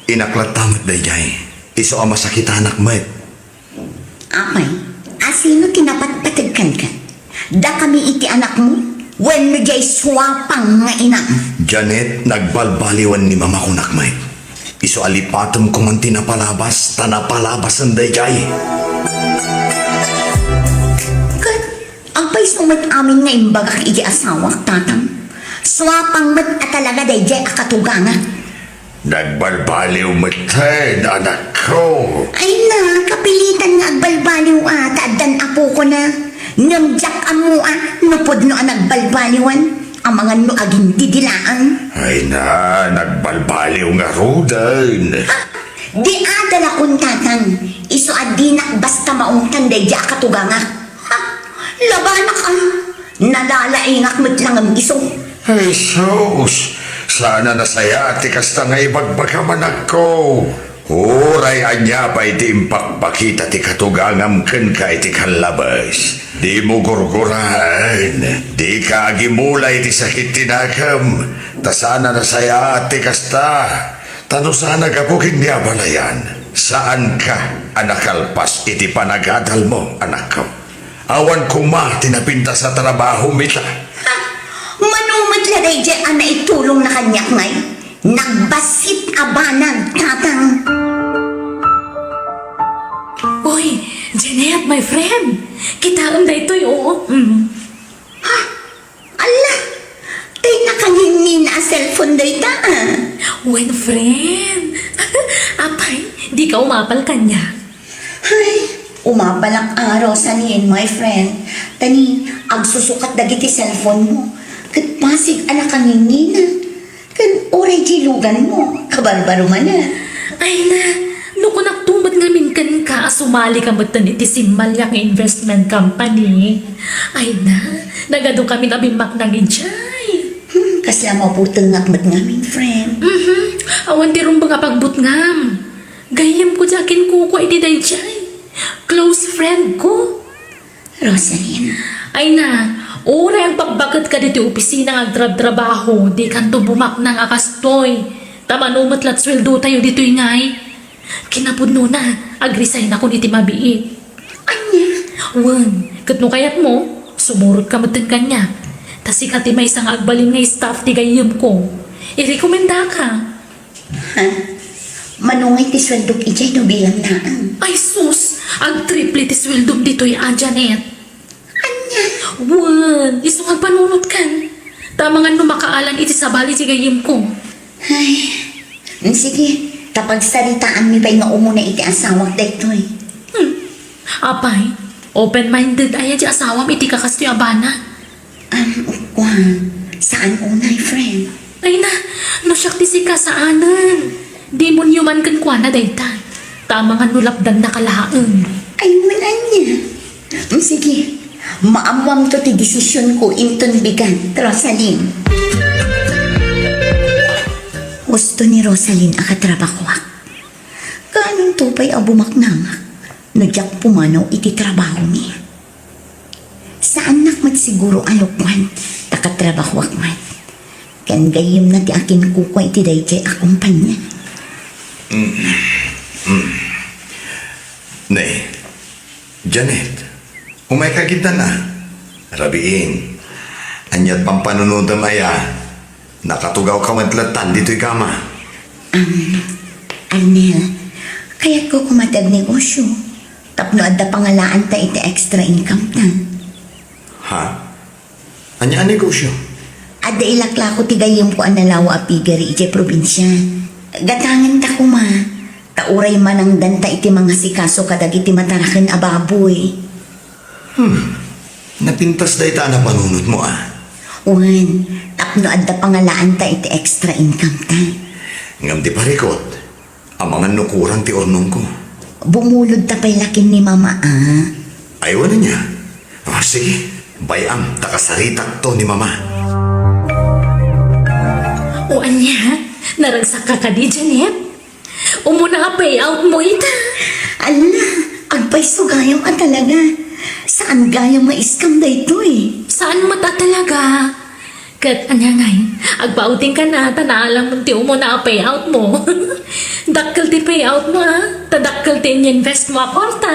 Inak latta met daydiay, isu a masakitanak met. Apay, asino ti napatpateg kenka? Dakami iti anakmo? Wenno diay suapang nga inam? Janet, nagbalbaliwan ni Mama kunak met. Isu a lipatem koman ti napalabas, ta napalabasen daydiay. Ket apay isu met amin nga imbagak iti asawak, Tatang? Suapang met a talaga daydiay a katugangak. Nagbalbaliw metten, anakko. Ay na, kapilitan nga agbalbaliw a, ta addan apokona. Ngem diak ammo a, no pudno a nagbalbaliwan, amangan no agindidi laeng. Ay na, nagbalbaliw ngaruden. Ha? Di adalakon, Tatang. Isu a dinak basta maungtan daydiay a katugangak. Ha? Labanak a. Nalalaingak met la ngem isu. Jesus! Saan a nasayaat ti kasta nga ibagbagam, anakko. Uray ania pay ti impakpakita ti katugangam kenka iti kallabes, dimo gurguraen. Dika agimula iti sakit ti nakem, ta saan a nasayaat ti kasta. Ta no saan a gapu ken ni abalayan, saanka a nakalpas iti panagadalmo, anakko. Awan koma ti napintas a trabahom ita. Ha? Mano met la daydiay a naitulongna kaniak ngay? Nagbassit a banag, Tatang. Uy, Janet, my friend. Kitaem daytoy, oo. Mm. Ha? Ala, tay nakangingina a cellphone dayta, a. Wen, friend. Apay, dika umapal kaniak? Ay, umapalak a, Rosaline, my friend. Ta ni, agsusukat dagiti cellphone mo. Ket pasig a nakangingina. Ken uray diay lugan mo, kabarbaro man a. Ay na, no kunakto met ngamin kenka a sumali ka metten iti simmaliak nga investment company. Ay na, nagadu kamin a bimmaknang idiay. Hmm, kasla mabutengngak met ngamin, friend. Mhm, awan ti rumbeng a pagbutngam. Gayyemko diay akinkukua iti daydiay. Close friend ko. Rosaline. Ay na, uray agbagbakket ka ditoy opisina nga agtrabtrabaho, dikanto bumaknang a kastoy. Ta mano met la ti sueldotayo ditoy ngay. Kinapudnona, agresign-akon iti mabiit. Ania? Wen, ket no kayatmo, sumurotka metten kaniak. Ta sika ti maysa nga agbalin nga staff ti gayyemko. Irekomendaka. Ha? Mano ngay ti sueldok idiay no bilang laeng? Ay sus! Agtriple ti sueldom ditoy a, Janet. Ania? Wen, isu nga agpanunotkan. Ta amangan no makaalan iti sabali ti gayyemko. Ay, mm, sige, ta pagsaritaanmi pay nga umuna iti asawak daytoy. Hmm. Apay, open-minded aya ti asawam iti kakastoy a banag? Um, kuan, saan unay, friend? Ay na, no siak ti sika, saanen. Demonyo man kenkuana dayta. Ta amangan no lapdannaka laeng. Ay, wen ania. Mm, sige, maammoamto ti desisionko inton bigat, Rosaline. Husto ni Rosaline a katrabahoak. Kaanonto pay a bumaknangak no diak pumanaw iti trabahomi. Saannak met siguro a lokoan ta katrabahoak met. Ken gayyemna ti akinkukua iti daydiay a kompania. Mm. Mm. Ne, Janet, umayka ketdin a. Rabiin, ania't pampanunodem aya? Nakatugawka met latta ditoy kama. Um, Arnel, kayatko koma ti agnegosyo tapno adda pangalaanta iti extra income ta. Ha? Ania a negosyo? Adda ilaklako ti gayyemko a nalawa a piggery idiay probinsia. Gatangenta koma, ta uray manangdanta iti mangasikaso kadagiti mataraken a baboy. Hmm. Napintas dayta a napanunotmo a. Wen, tapno adda pangalaanta iti extra income ta. Ngem ti parikut, amangan no kurang ti urnongko. Bumulodta pay la ken ni Mama a. Ay, wen ania? Ah, sige, bay-am ta kasaritakto ni Mama. O ania? Naragsakka kadi, Janet? Umuna a payoutmo ita. Ala, agpayso gayam a talaga. Saan gayam nga scam daytoy? Saan met a talaga? Ket ania ngay, agpa-outingka na ta naalamon ti umuna a payoutmo. Dakkel ti payoutmo a, ta dakkel ti ininvestmo a kuarta.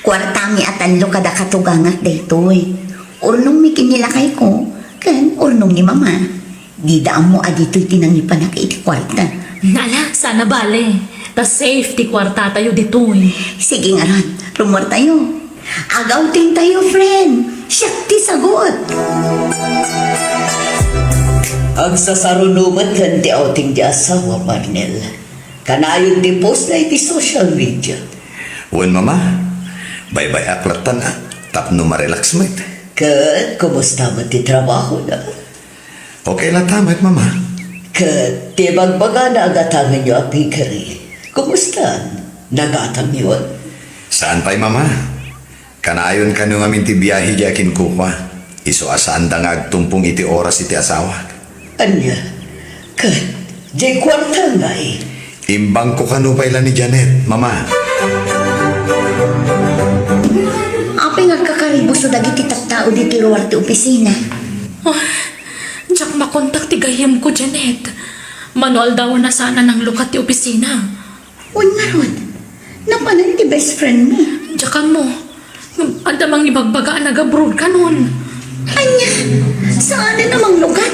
Kuartami a tallo kada katugangak daytoy. Urnongmi ken ni lakayko, ken urnong ni Mama. Dida ammo a ditoy ti nangipanak iti kuarta. Ala, saan a bale. Ta safe ti kuartatayo ditoy. Sige ngarud, rumuartayo. Ag-outingtayo, friend. Siak ti sagut. Agsasaruno met ken ti outing ti asawam, Arnel. Kanayon ti post na iti social media. Wen, Mama, baybay-ak lattan a, tapno marelax met. Ket kumusta met ti trabahona? Okay latta met, Mama. Ket ti bagbagana a gatangenyo a piggery, kumusta? Nagatangyon? Saan pay, Mama. Kanayon kano ngamin ti biahe diay akinkukua, isu a saanda nga agtumpong iti oras iti asawak. Ania? Ket diay kuarta ngay? Imbangko kano pay la ni Janet, Mama. Apay nga agkakaribuso dagiti tattao ditoy ruar ti opisina? Oh, diak makontak ti gayyemko, Janet. Mano aldawen a saan a nanglukat ti opisina. Wen ngarud, napanen ti best friend mo? Diak ammo. Adda mangibagbaga a nag-abroad kanon. Ania? Saanen a manglukat?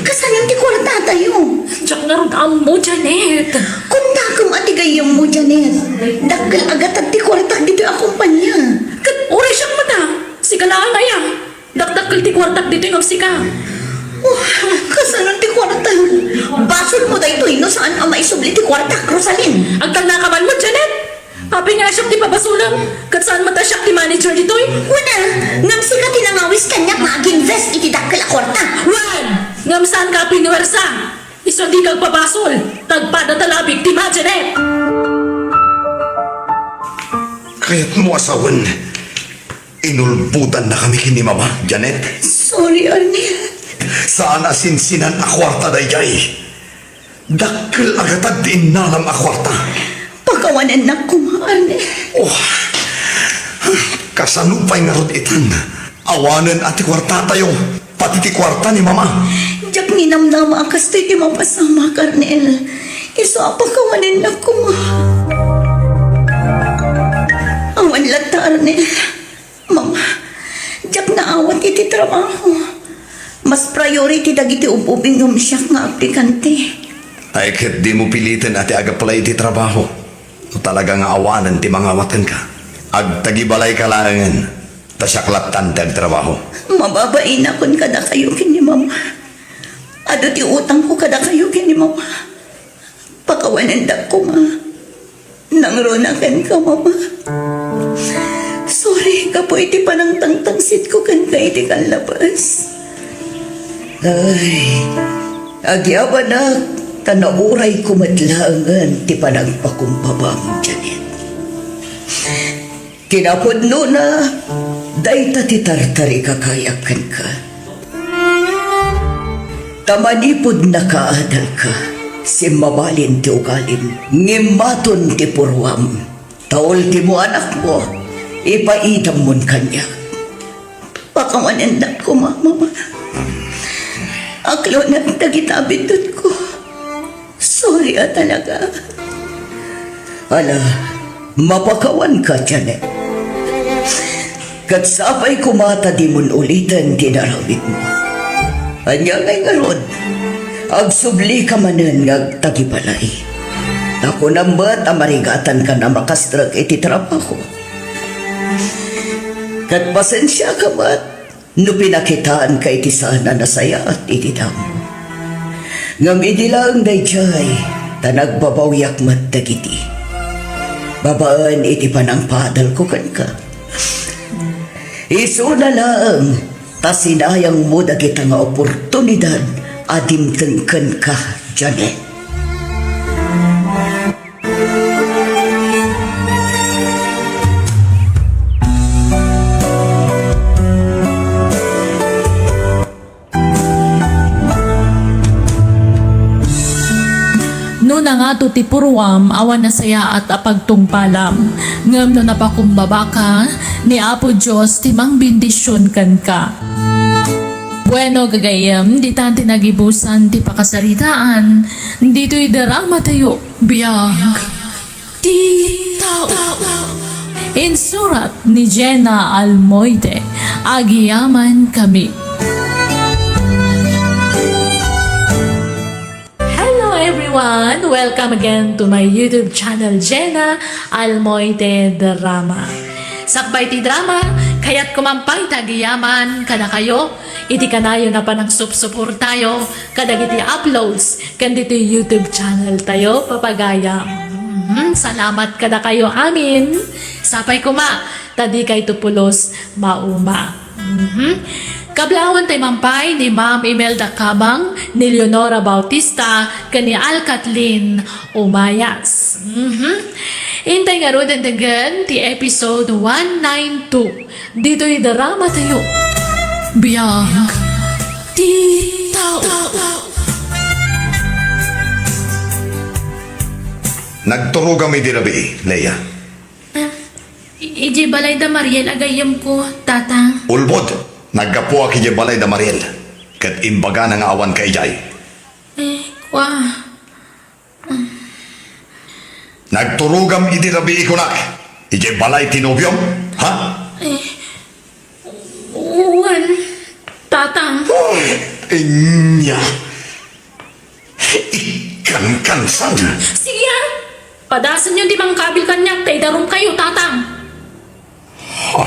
Kasanon ti kuartatayo? Diak ngarud ammo, Janet. Kuntakem a ti gayyemmo, Janet. Dakkel a gatad ti kuartak ditoy a kompania. Ket uray siak met a, sika laeng aya. Dakdakkel ti kuartak ditoy ngem sika. Oh, kasanon ti kuarta? Basolmo daytoy no saan a maisubli ti kuartak, Rosaline. Agtalnaka man met, Janet. Apay nga siak ti pabasolem, ket saan met a siak ti manager ditoy? Wen a, ngem sika ti nangawis kaniak nga ag-invest iti dakkel a kuarta. Wen, ngem saanka a pinuwersa. Isu a dika agpabasol, ta agpada ta labit ti ma, Janet. Kayatmo a sawen. Inulbodannakami ken ni Mama, Janet. Sorry, Arnel. Saan a sinsinan a kuarta daydiay. Dakkel a gatad ti innalam a kuarta. Pakawanennak koma, Arnel. Oh. Kasano pay ngarud itan? Awanen a ti kuartatayo, pati ti kuarta ni Mama. Diak ninamnama a kastoy ti mapasamak, Arnel. Isu a pakawanennak koma. Awan latta, Arnel. Mama, diak naawat iti trabaho. Mas priority dagiti ub-ubing ngem siak nga aplikante. Ay, ket dimo piliten a ti ag-apply iti trabaho. No talaga nga awanen ti mangawatenka, agtagibalayka laengen. Ta siak lattan ti agtrabaho. Mababainakon kadakayo ken ni Mama. Adu ti utangko kadakayo ken ni Mama. Pakawanendak koma. Nangruna kenka, Mama. Sorry gapu iti panangtangtangsitko kenka iti kallabas. Ay, agyamanak, ta naurayko met laengen ti panagpakumbabam, Janet. Kinapudnona, dayta ti tartarikakayak kenka. Ta manipud nakaadalka, simmabalin ti ugalim, ngimmaton ti purruam. Ta ultimo anakmo, ipaidammon kaniak. Pakawanendak koma, Mama. Aklonak dagita a biddutko. Sorry a talaga. Ala, mapakawanka, Janet. Ket sapay koma ta dimon uliten ti inaramidmo. Ania ngay ngarud? Agsublika manen nga agtagibalay. Ta kunam met a marigatankan a makastrek iti trabaho. Ket pasensiaka met no pinakitaanka iti saan a nasayaat iti damo. Ngem idi laeng daydiay, ta nagbabawiak met dagiti babaen iti panangpaadalko kenka. Isuna laeng ta sinayangmo dagita nga oportunidad a dimteng kenka, Janet. No nangato ti purruam, awan nasayaat a pagtungpalam. Ngem no napakumbabaka, ni Apo Dios ti mangbendision kenka. Bueno, gagayyem, ditan ti nagibusan ti pakasaritaan ditoy drama tayo. Biag ti tao. Insurat ni Jenna Almoite. Agyamankami. Hello everyone! Welcome again to my YouTube channel, Jenna Almoite Drama. Sakbay ti drama, kayatko man pay ti agyaman kadakayo iti kanayon a panagsupsuportayo kadagiti uploads ken ditoy YouTube channel tayo, papagayam. Mhm, salamat kadakayo amin. Sapay koma ta dikayto pulos mauma. Mhm. Kablaawantay man pay ni Ma'am Imelda Cabang, ni Leonora Bautista, ken ni Al Kathleen Umayas. Mhm. Intay ngaruden denggen ti episode one nine two. Ditoy drama tayo. Biag ti tao. Nagturogam idi rabii, Leia. Ah, i-, idiay balay da Mariel a gayyemko, Tatang. Ulbod, naggapuak idiay balay da Mariel, ket imbagana nga awanka idiay. Eh, kua. Nagturogam idi rabii kunak, idiay balay ti nobiom, ha? Eh, wen, Tatang. Uy, ania? Ikkankansan. Sige, ah. Padasenyo ti mangkabil kaniak, ta idarumkayo, Tatang. Ha?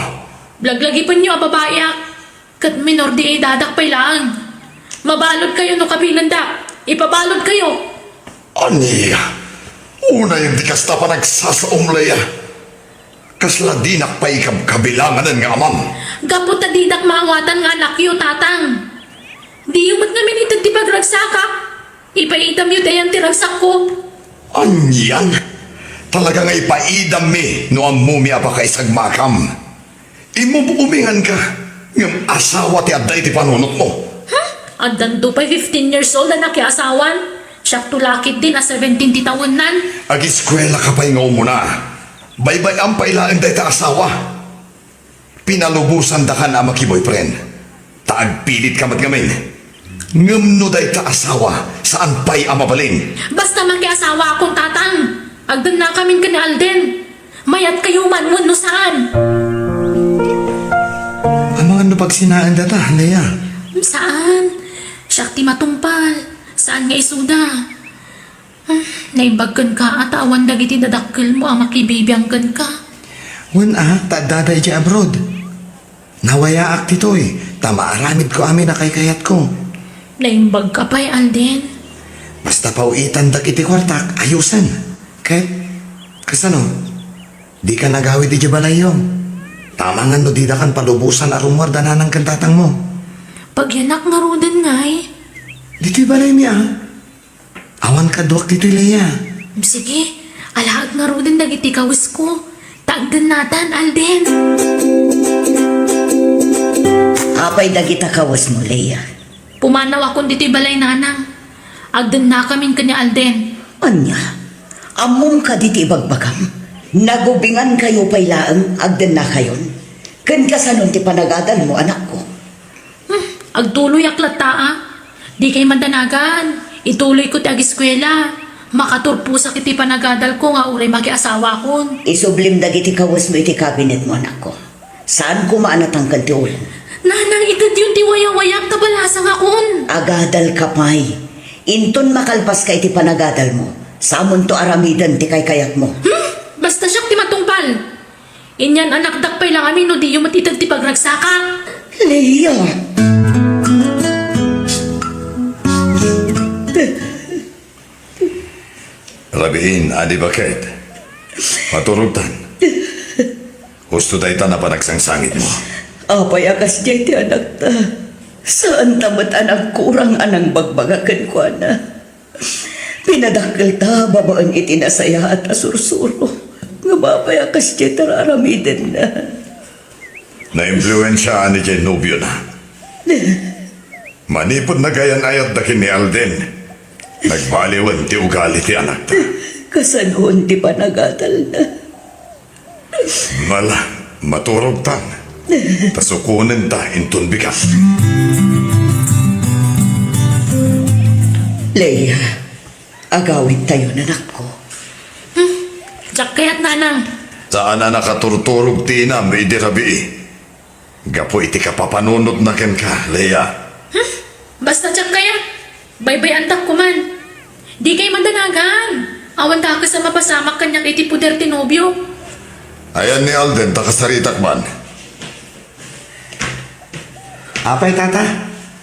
Laglagipenyo a babaiak. Ket minor de edadak pay laeng. Mabaludkayo no kabilendak. Ipabaludkayo. Ania? Unay ti kasta panagsasaom, Leia. Kasla dinak pay ikabkabilanganen nga amam. Gapu ta didak maawatan nga anakyo, Tatang. Diyo met ngamin ited ti pagragsakak. Ipaidamyo dayan ti ragsakko. Anian? Talaga nga ipaidammi no ammomi a pakaisagmakam. Imub-uminganka, ngem asawa ti adda iti panunotmo. Ha? Addanto pay fifteen years old a nakiasawan. Siakto la ketdin a seventeen ti tawennan. Agiskuelaka pay nga umuna. Baybay-am pay laeng dayta asawa. Pinalubosandakan a maki-boyfriend. Ta agpilitka met ngamin. Ngem no dayta asawa, saan pay a mabalin. Basta makiasawakon, Tatang. Agdennakamin ken ni Alden. Mayatkayo man wenno saan? Amangan no pagsinaen data, Leia. Saan? Siak ti matungpal. Saan nga isuda? Hmm, naimbag kenka a ta awan dagiti dadakkelmo a makibibiang kenka. Wen a, ta addada idiay abroad. Nawayaak ditoy, ta maaramidko amin a kaykayatko. Naimbagka pay, Alden. Basta pawitan dagiti kuartak, ayusen. Ket, kasano? Dika agawid idiay balayyo. Amangan no didakan palubosan a rummuar da nanang ken tatangmo. Pagyanak ngaruden ngay? Ditoy balaymi a. Awan kaduak ditoy, Lea. Sige, alaek ngaruden dagiti kawesko. Ta agdennatan, Alden. Apay dagita kawesmo, Lea? Pumanawakon ditoy balay nanang. Agdennakamin ken ni Alden. Ania? Ammom kadi ti ibagbagam? Nagubingankayo pay laeng agdennakayon? Ken kasanon ti panagadalmo, anakko? Hmm, agtuloyak latta a. Dikay madanagan. Ituloyko ti agiskuela. Makaturposak iti panagadalko nga uray makiasawakon. Isublim dagiti kawesmo iti kabinetmo, anakko. Saan koma a natangken ti ulam. Nanang, itedyon ti wayawayak ta balasangakon. Agadalka pay. Inton makalpaska iti panagadalmo, samonto aramiden ti kaykayatmo. Hmm? Basta siak ti matungpal. Inyan anakdak pay la ngamin no diyo met ited ti pagragsakak. Lea! Rabiin, Adi Baket. Maturogtan. Husto dayta a panagsangsangitmo. Apay a kasdiay ti anakta? Saanta met a nagkurang a nangbagbaga kenkuana. Pinadakkelta babaen iti nasayaat a sursuro. Ngem apay a kasdiay ti ar-aramidenna? Naimpluensiaan idiay nobiona. Manipud nagayan-ayatda ken ni Alden, nagbaliwen ti ugali ti anakta. Kasanon ti panagadalna? Mala, maturogtan. Ta sukonenta inton bigat. Lea, agawidtayon, anakko. Hmm, diak kayat, nanang. Saan a nakaturturog ti inam idi rabii. Gapu iti kapapanunotna kenka, Lea. Hmm? Basta diak kayat. Baybay-antak koman. Dikay madanagan. Awan dakes a mapasamak kaniak iti poder ti nobio. Ayan ni Alden ta kasaritak man. Apay, tata?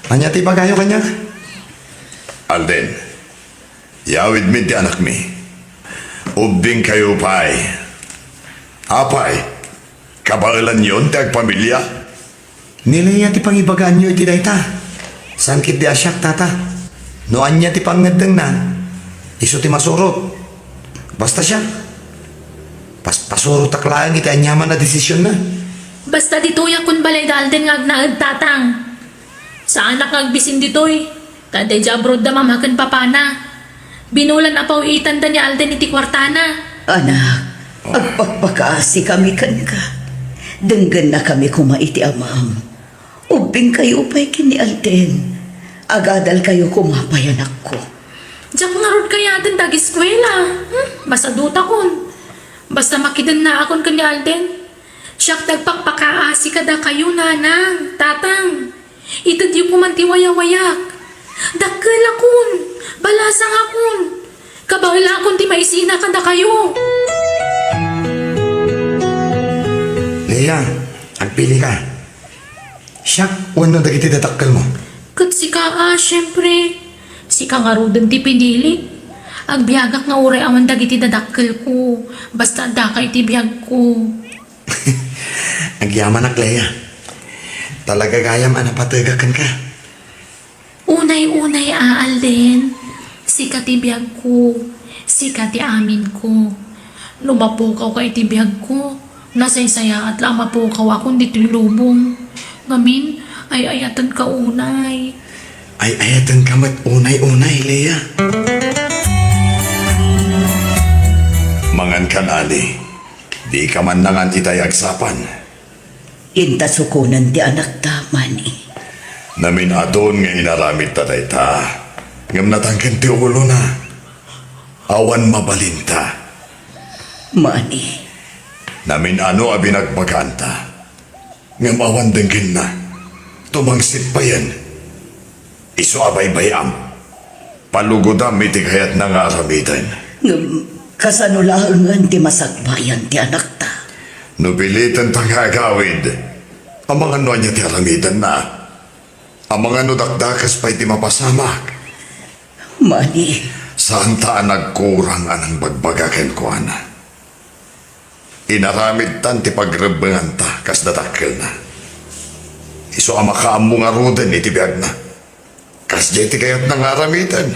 Ania ti ibagayo kaniak? Alden, yawidmi ti anakmi. Ubbingkayo pay. Apay, kabaelanyon ti agpamilia? Ni Lea ti pangibagaanyo iti dayta. Saan ketdi a siak, tata? No ania ti pangngeddengna, isu ti masurot. Basta siak, pas-, pasurotak laeng iti aniaman a desisionna. Basta ditoyak kun balay da Alden nga agnaed, tatang. Saanak nga agbisin ditoy. Ta daydiay abroad da mama ken papana. Binulan a pawiitanda ni Alden iti kuartana. Anak, agpakpakaasikami kenka. Denggennakami koma iti amam. Ubbingkayo pay ken ni Alden. Agadalkayo koma pay, anakko. Diak ngarud kayaten ti agiskuela. Hmm? Masadutakon. Basta makidennaakon ken ni Alden. Siak ti agpakpakaasi kadakayo, nanang, tatang. Itedyo koman ti wayawayak. Dakkelakon, balasangakon. Kabaelakon ti maisina kadakayo. Lea, agpilika. Siak wenno dagiti dadakkelmo? Ket sika a, siempre. Sika ngaruden ti pinili. Agbiagak nga uray awan dagiti dadakkelko. Basta addaka iti biagko. Agyamanak, Lea. Talaga gayam a napategak kenka. Unay-unay a, Alden. Sika ti biagko. Sika ti aminko. No mapukawka iti biagko, nasaysayaat la a mapukawakon ditoy lubong. Ngamin, ay-ayatenka unay. Ay-ayatenka met unay-unay, Lea. Mangankan, Ali. Dika man nangan itay agsapan. Inta sukonen ti anakta, mani. Namin-adun nga inaramidta dayta, ngem natangken ti ulona. Awan mabalinta. Mani. Namin-ano a binagbaganta, ngem awan denggenna. Tumangsit payen. Isu a baybay-am, palugodam iti kayatna nga aramiden. Ngem kasano laengen ti masakbayan ti anakta? No pilitenta nga agawid, Amangan no ania ti aramidenna? Amangan no dakdakes pay ti mapasamak? Mani. Saanta a nagkurang a nangbagbaga kenkuana. Inaramidtan ti pagrebbenganta kas dakkelna. Isu a makaammo ngaruden iti biagna. Kasdiay ti kayatna nga aramiden.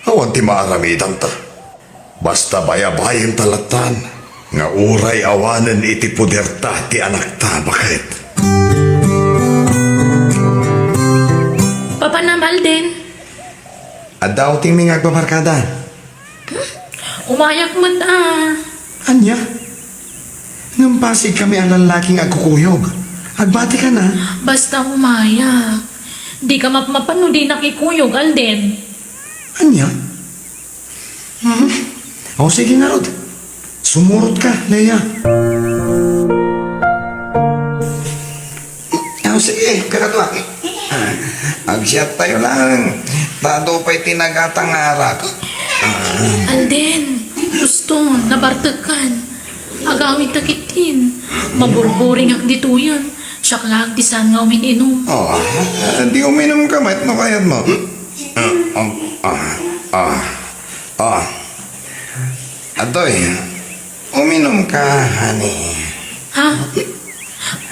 Awan ti maaramidanta. Basta bayabayenta lattan nga uray awanen iti poderta ti anakta baket. Papanam, Alden. Adda outingmi nga agbabarkada. Umayak met a. Ania? Ngem pasigkami a lallaki nga agkukuyog. Agbatikana? Basta umayak. Dika mapmapan no dinak ikuyog, Alden. Ania? Hmm? O, sige ngarud. Sumurotka, Lea. O, sige, kakadua. Ah, agsiattayo laeng. Ta adu pay ti nagata nga arak. Ah. Alden, Houston, nabartekkan. Agawidta ketdin. Maburburingak ditoyen. Siak laeng ti saan nga umin-inom. O, ah, di uminumka met no kayatmo. Ah, ah, ah, ah. Ah. Atoy, uminumka, honey. Ha?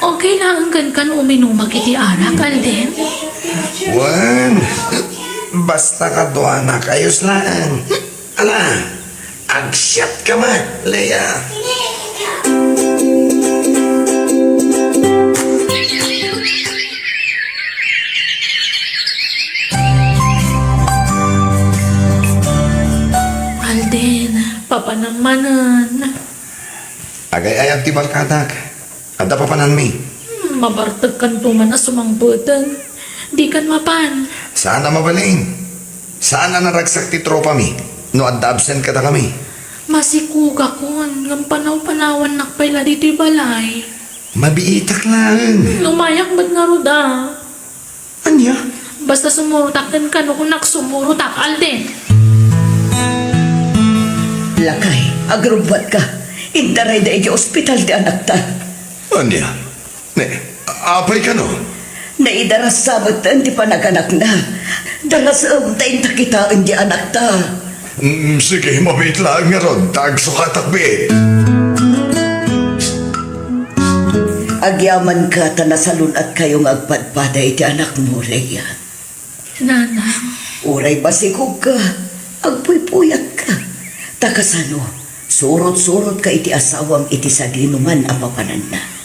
Okay laeng kenka no uminumak iti arak, Alden? Wen, basta kaduanak, ayos laeng. Ala, agsiatka met, Lea. Alden, papanam manen. Agay-ayab ti barkadak. Adda papananmi. Hmm, mabartekkanto man a sumangbeten. Dikan mapan. Saan a mabalin. Saan a naragsak ti tropami no adda absent kadakami. Masikugakon, ngem panaw-panawannak pay la ditoy balay. Mabiitak laeng. Hmm, umayak met ngarud a. Ania? Basta sumurotak kenka no kunak sumurotak, Alden. Lakay, agrubbuatka. Indarayda idiay ospital ti anakta. Ania? Ne, apay kano? Naidarassa metten ti panaganakna. Darasem ta inta kitaen ti anakta. Mm, sige, mabiit laeng ngarud, ta agsukatak biit. Agyamanka ta nasalun-atkayo nga agpadpada iti anakmo, Lea. Nanang. Uray basikogka, agpuypuyatka. Ta kasano, surot-surotka iti asawam iti sadinoman a papananna.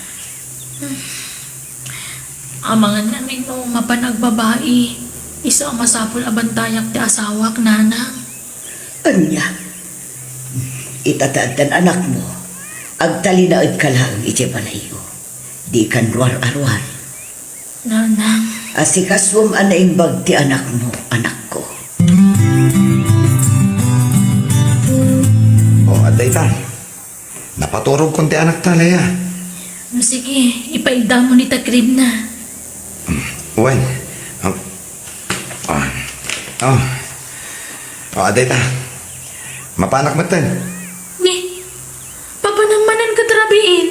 Amangan ngamin no mapan agbabai, isu a masapul a bantayak ti asawak, Nanang. Ania? Ita ta addan anakmo, agtalinaedka laeng idiay balayyo. Dikan ruar-aruar. Nanang. Asikasuem a naimbag ti anakmo, anakko. O, adda ita. Napaturogkon ti anakta, Lea. Sige, ipaigdamon ita kribna. Wen. Ah. Ah. Oh. Oh, adda ita. Mapanak metten. Ni, papanam manen ket rabiin.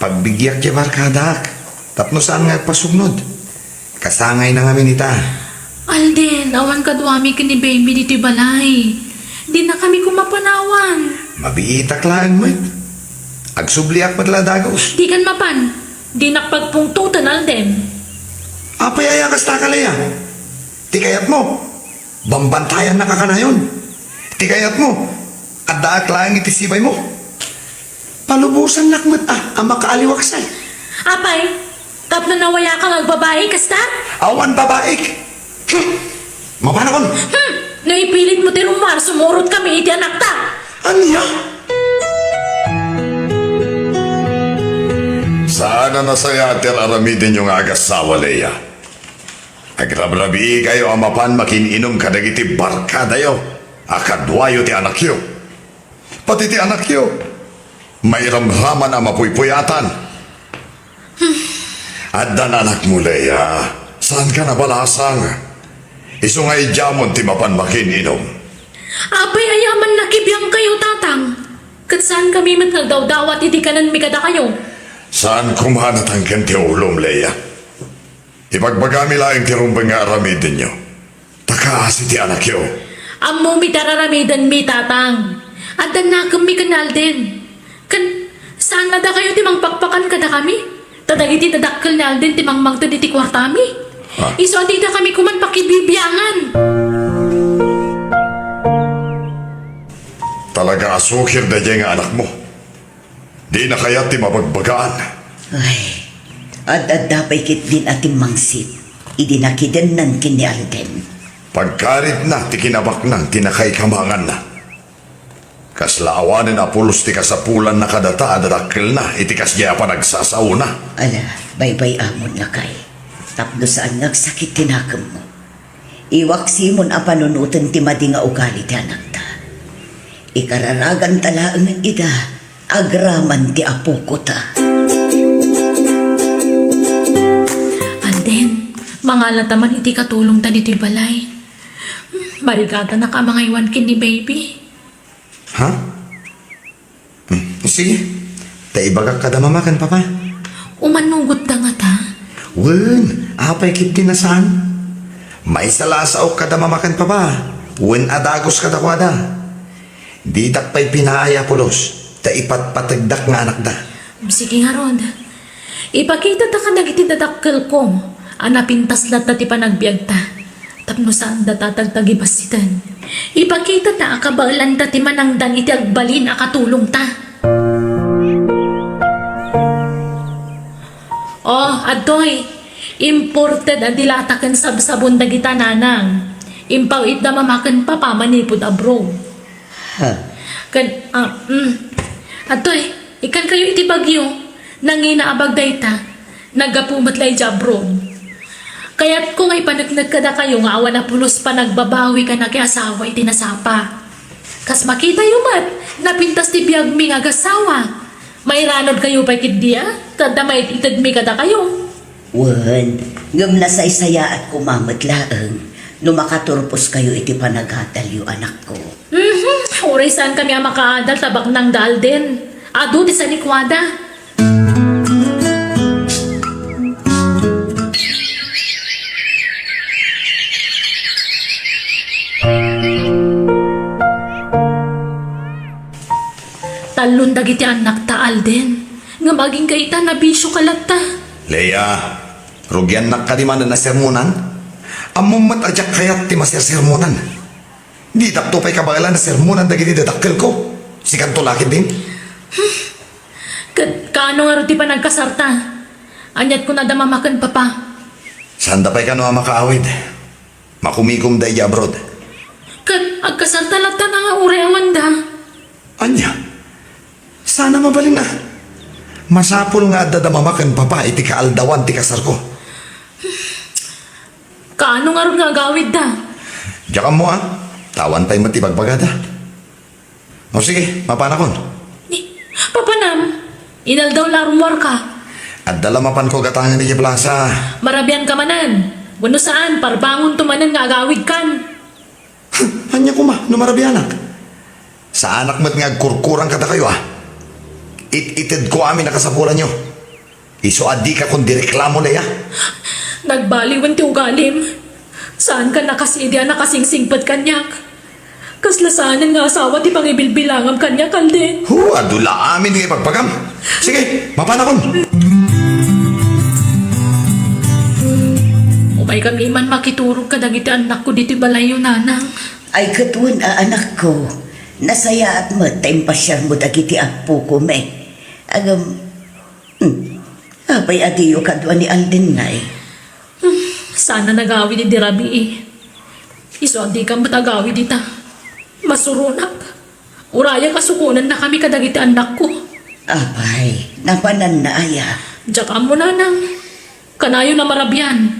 Pagbigiak ti barkadak. Tapno saan nga agpasugnod. Kasangayna ngamin ita. Alden, awan kaduami ken ni Baby ditoy balay. Dinakami koma panawan. Mabiitak laeng met. Agsubliak met la dagus. Dikan mapan. Dinak pagpungtoten, Alden. Apay aya kasta ka, Lea? Ti kayatmo, bambantayannak a kanayon. Ti kayatmo, addaak laeng iti sibaymo. Palubosannak met a, a makaaliwaksay. Apay, tapno nawayakang agbabai kasta? Awan babaik. Hmm. Mapanakon. Hmm. No ipilitmo ti rummuar, sumurotkami iti anakta. Ania? Saan a nasayaat ti ar-aramidenyo nga agassawa, Lea. Agrabrabiikayo a mapan makin-inom kadagiti barkadayo a kaduayo ti anakyo. Pati ti anakyo, mairamraman a mapuypuyatan. Addan anakmo, Lea. Saanka nabalasang. Isu nga idiamon ti mapan makin-inom. Apay aya a mannakibiyangkayo, Tatang? Ket saankami met nga agdawdawat iti kanenmi kadakayo. Saan koma a natangken ti ulom, Leia. Ibagbagami laeng ti rumbeng nga aramidenyo. Ta kaasi ti anakyo. Ammomi ti ar-aramidenmi, Tatang. Adda nakemmi ken ni Alden. Ken, saan a dakayo ti mangpakpakan kadakami? Ta dagiti dadakkel ni Alden ti mangmangted iti kuartami. Ah. Isu a didakami koman pakibibiangan. Talaga a sukir daydiay nga anakmo. Dina kayat ti mabagbagaan. Ay, ad-adda pay ketdin a timmangsit idi nakidennan ken ni Alden. Pagkaritna ti kinabaknang ti nakaikamanganna. Kasla awanen a pulos ti kasapulanna kadata a dadakkelna iti kasdiay a panagsasaona. Ala, baybay-amon, lakay. Tapno saan nga agsakit ti nakemmo. Iwaksimon a panunoten ti madi nga ugali ti anakta. Ikararaganta laengen ida agraman ti apokota. Alden, mangalata man iti katulongta ditoy balay. Barigatanak a mangaywan ken ni baby. Ha? Hmm, sige. Ta ibagak kada mama ken papa. Umanugotda ngata? Wen, apay ketdi a saan? Maysa la a saok kada mama ken papa. Wen a dagus kadakuada. Didak pay pinaay a pulos, ta ipatpategdak nga anakda. Sige ngarud. Ipakitata kadagiti dadakkelko a napintas latta ti panagbiagta tapno saanda a tagtagibassiten. Ipakitata a kabaelanda ti manangdan iti agbalin a katulongta. Oh, adtoy. Imported a dilata ken sabsabon dagita, nanang. Impaw-itda mama ken papa manipud abroad. Ha? Ken, ah, mm. Adtoy, ikkankayo iti bagyo. Nangina a bag dayta. Naggapu met la idiay abroad. Kayatko nga ipaneknek kadakayo nga awan a pulos panagbabawi ken akiasawa iti nasapa. Kas makitayo met, napintas ti biagmi nga agassawa. Mairanudkayo pay ketdi a, ta adda mait-itedmi kadakayo. Wen, ngem nasaysayaat koma met laeng no makaturposkayo iti panagadalyo, anakko. Mhm, uray saankami a makaadal ta baknang da Alden. Adu ti sanikuada. Tallon dagiti annakta, Alden. Ngem agingga ita, nabisioka latta. Leia, rugiannak kadi manen a sermonan? Ammom met a diak kayat ti masersermonan. Didakto pay kabaelan a sermonan dagiti dadakkelko. Sikanto la ketdin. Ket kaano ngarud ti panagkasarta? Aniat kunada mama ken papa? Saanda pay kano a makaawid. Makumikomda idiay abroad. Ket agkasarta latta nga uray awanda. Ania? Saan a mabalin a. Masapul nga adda da mama ken papa iti kaaldawan ti kasarko. Kaano ngarud nga agawidda? Diak ammo a. Ta awan pay met ibagbagada. O sige, mapanakon. Ni, papanam, inaldaw la a rummuarka. Adda la mapanko gatangen idiay plasa. Marabianka manen. Wenno saan, parbangonto manen nga agawidkan. Ania koma no marabianak? Saanak met nga agkurkurang kadakayo a. It-itedko amin a kasapulanyo. Isu a dika kundi reklamo, Leia. Nagbaliwen ti ugalim. Saankan a kasidi a nakasingsingpet kaniak. Kasla saanen nga asawa ti pangibilbilangam kaniak, Alden. Hu, adu la amin nga ibagbaga. Sige, mapanakon. Umaykami man makiturog kadagiti annakko ditoy balayyo, nanang. Ay, ket wen a, anakko, nasayaat met ta impasiarmo dagiti appoko met. Ngem, hmm, apay a diyo kadua ni Alden ngay? Hmm, saan a nagawid idi rabii. Isu a dika met agawid ita. Masuronak. Urayak a sukonannakami kadagiti annakko. Apay, napananna aya? Diak ammo, nanang. Kanayon a marabian.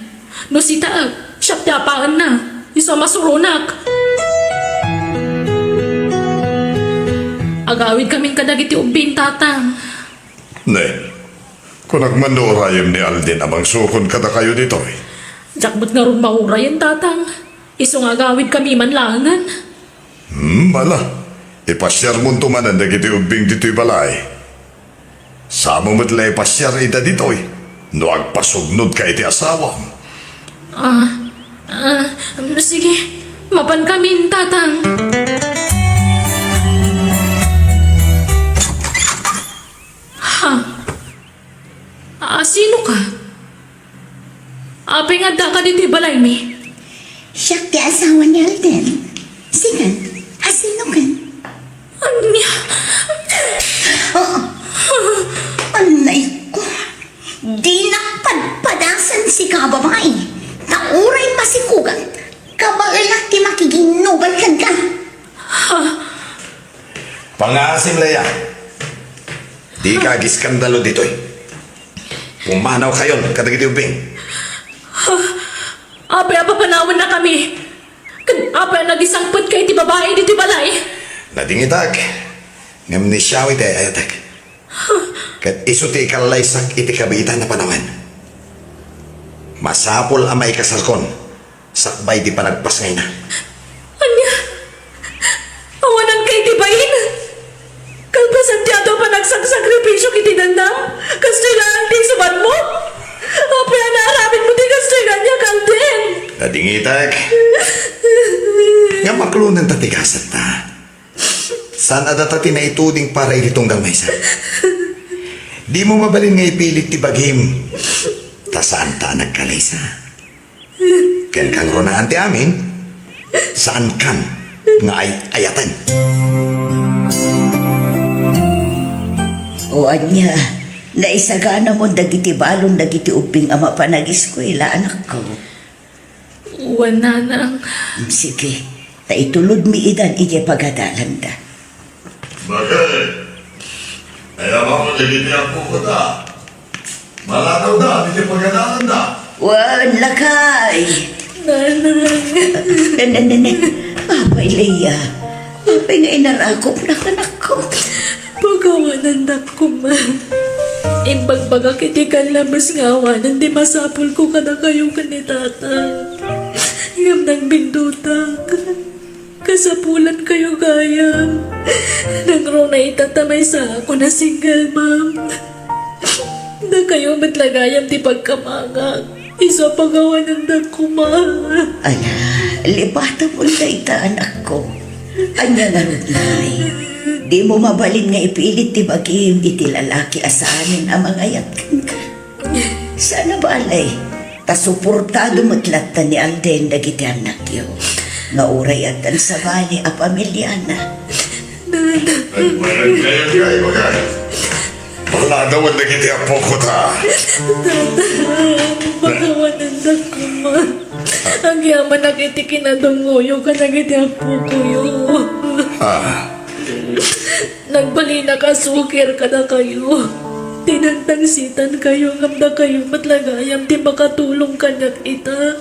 No sitaek, siak ti apaenna. Isu a masuronak. Agawidkamin kadagiti ubbing, tatang. Ne, kunak man no urayem ni Alden a mangsukon kadakayo ditoy. Diak met ngarud maurayen, tatang. Isu nga agawidkami man laengen. Hmm, ala. Ipasiarmonto manen dagiti ubbing ditoy balay. Saan mo met la ipasiar ida ditoy no agpasugnodka iti asawam? Ah, ah, sige. Mapankamin, Tatang. Ha? Ah, sino ka? Apay nga addaka ditoy balaymi? Siak ti asawa ni Alden. Sika, asinoka? Ania? Oh, anay ko. Dinak padpadasen sika, babai. Ta uray masikugak, kabaelak ti makiginnubal kenka. Ha? Pangaasim, Lea. Dika agiskandalo ditoy. Pumanawkayon kadagiti ubbing. Apay a papanawennakami? Ken apay a nagisangpetka iti babai ditoy balay? Nadingitak, ngem ni Shawi ti ay-ayatek. Ket isu ti ikallaysak iti kabiitan a panawen. Masapul a maikasarkon sakbay ti panagpasngayna. Ania? Awananka iti bain? Kalpasan ti adu a panagsaksakripisio iti dandam? Kastoy laeng ti isubanmo? Apay a naaramidmo ti kastoy kaniak, Alden? Nadingitek. Nga maklonen ta ti gasatna. Saan a data ti naituding para iti tunggal maysa? Dimo mabalin nga ipilit ti bagim, ta saanta a nagkalaysa. Ken kangrunaan ti amin, saankan nga ay-ayaten. O ania, naisaganamon dagiti balon dagiti ubbing a mapan agiskuela, anakko? Wen, nanang. Sige, ta itulodmi idan idiay pagadalanda. Bakit? Kaya ba ko dagiti apo ko ta? Malakaw da, dagiti pagadalanda. Wen, lakay. Nanang. Nanang, nanang. Apay, Lea. Apay nga inarakopnak, anakko? Pakawanandak koma. Imbagbagak iti kallabes nga awanen ti masapulko kadakayo ken ni Tatang. Ngem nagbindutak. Kasapulankayo gayam. Nangruna ita ta maysaak a single mom. Dakayo met la gayam ti pagkamangak. Isu a pakawanandak koma. Ala, lipatem dayta, anakko. Ania ngarud, nay? Dimo mabalin nga ipilit ti bagim iti lalaki a saanen a mangayat kenka. Saan a bale, ta suportado met latta ni Alden dagiti annakyo, nga uray addan sabali a pamiliana. Nana. Ay, wala kaya, kaya, kaya. Pangadawan dagiti apok ta. Pakawanandak koma. Agyamanak iti kinadungoyo kadagiti apokoyo. Ah. Nagbalinak a sukir kadakayo. Tinangtangsitankayo, ngem dakayo met la gayam ti makatulong kaniak ita.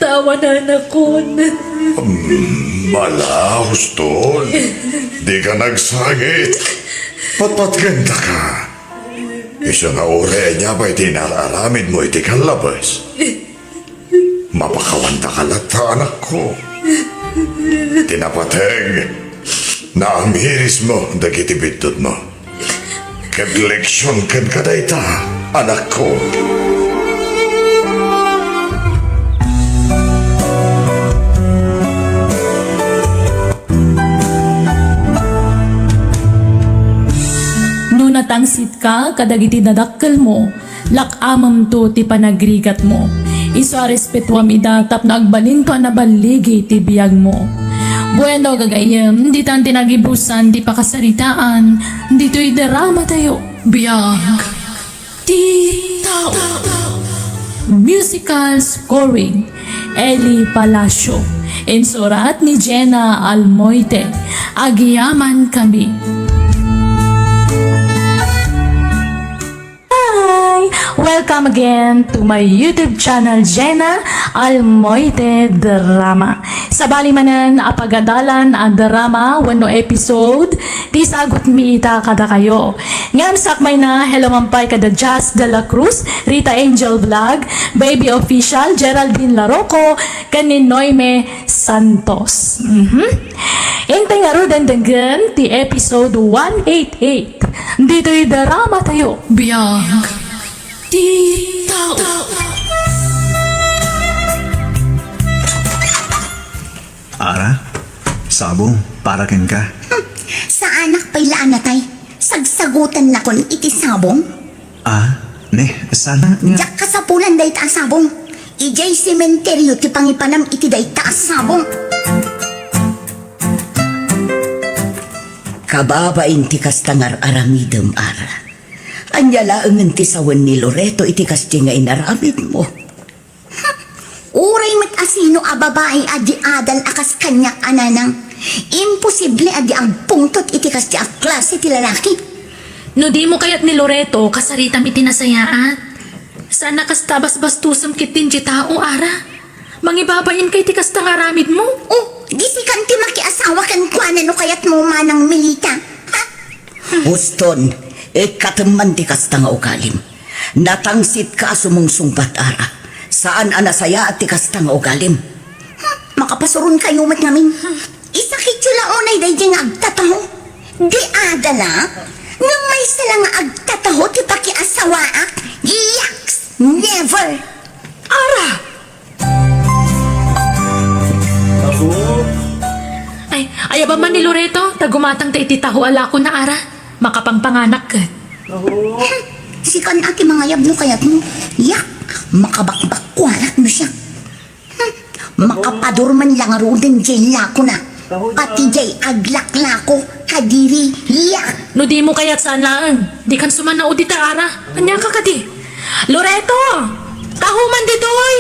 Ta awananakon. Hmm, ala, huston. Dika nagsangit. Patpatkentaka. Isu nga uray ania pay ti inar-aramidmo iti kallabes, mapakawantaka latta, anakko. Ti napateg, naamirismo dagiti biddutmo. Ket leksion kenka dayta, anakko. No natangsitka kadagiti nadakkelmo, lak-amemto ti panagrigatmo. Isu a respetuam ida tapno agbalinto a naballigi ti biagmo. Bueno, gagayyem, ditan ti nagibusan ti pakasaritaan ditoy dramatayo. Biag ti tao. Musical scoring, Eli Palacio. Insurat ni Jenna Almoite. Agyamankami. Hi! Welcome again to my YouTube channel, Jenna Almoite Drama. Sabali manen a pagadalan a drama wenno episode ti sagutmi ita kadakayo. Ngem sakbayna, hello man pay kada Jazz de la Cruz, Rita Angel Vlog, Baby Official, Geraldine Laroco, ken ni Noime Santos. Mhm. Intay ngaruden denggen ti episode one eight eight. Ditoy daramatayo. Biag ti tao. Ara, sabong, para kenka. Hmm, saanak pay la a natay. Sagsagutan lakon iti sabong. Ah, ne, sana nga. Diak kasapulan dayta a sabong. Idiay sementerio ti pangipanam iti dayta a sabong. Kababain ti kasta nga ar-aramidem, Ara. Ania laengen ti sawen ni Loreto iti kasdi nga inaramidmo? Uray met a sino a babai a di adal a kas kaniak a nanang, imposible a di agpungtot iti kasdi a klase ti lalaki. No dimo kayat ni Loreto, kasaritam iti nasayaat. Saan a kasta basbastusem ketdin ti tao, Ara. Mangibabainka iti kasta nga aramidmo. Oh, di sikan ti makiasawa kenkuana no kayatmo, Manang Melita. Ha? Uston, ikkatem man ti kasta nga ugalim. Natangsitka a sumungsungbat, Ara. Saan a nasayaat ti kasta nga ugalim. Hmm, makapasuronkayo met ngamin. Isakityo la unay daydiay nga agtataho. Di adalak, ngem maysa la nga agtataho ti pakiasawaak. Yaks! Never! Ara! Ay, ayaba man ni Loreto, ta gumatangta iti taho a lakona, Ara. Makapangpanganak ket. Sikan a ti mangayab no kayatmo. Yak, makabakbakkuanak no siak. Hmm, makapadur man la ngaruden diay lakona. Pati diay aglaklako, kadiri, yak. No dimo kayat, saan laeng. Dikan sumanao dita, Ara. Ania ka kadi? Loreto! Tahoman ditoy!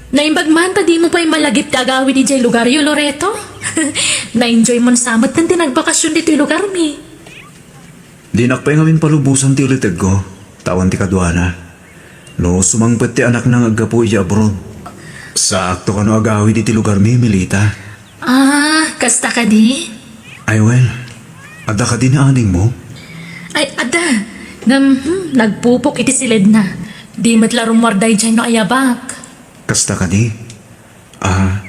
Naimbag man ta dimo pay malagip ti agawid idiay lugaryo, Loreto. Na-enjoy mon sa met ti nagbakasyon ditoy lugarmi. Dinak pay ngamin palubosan ti ulitegko, ta awan ti kaduana. No sumangpet ti anakna nga aggapu idiay abroad, saakto kano agawid iti lugarmi, Melita. Ah, kasta kadi? Ay, wen, adda kadi ni adingmo? Ay, adda. Ngem, hmm, nagpupok iti siledna. Di met la rummuar daydiay no ayabak. Kasta kadi? Ah,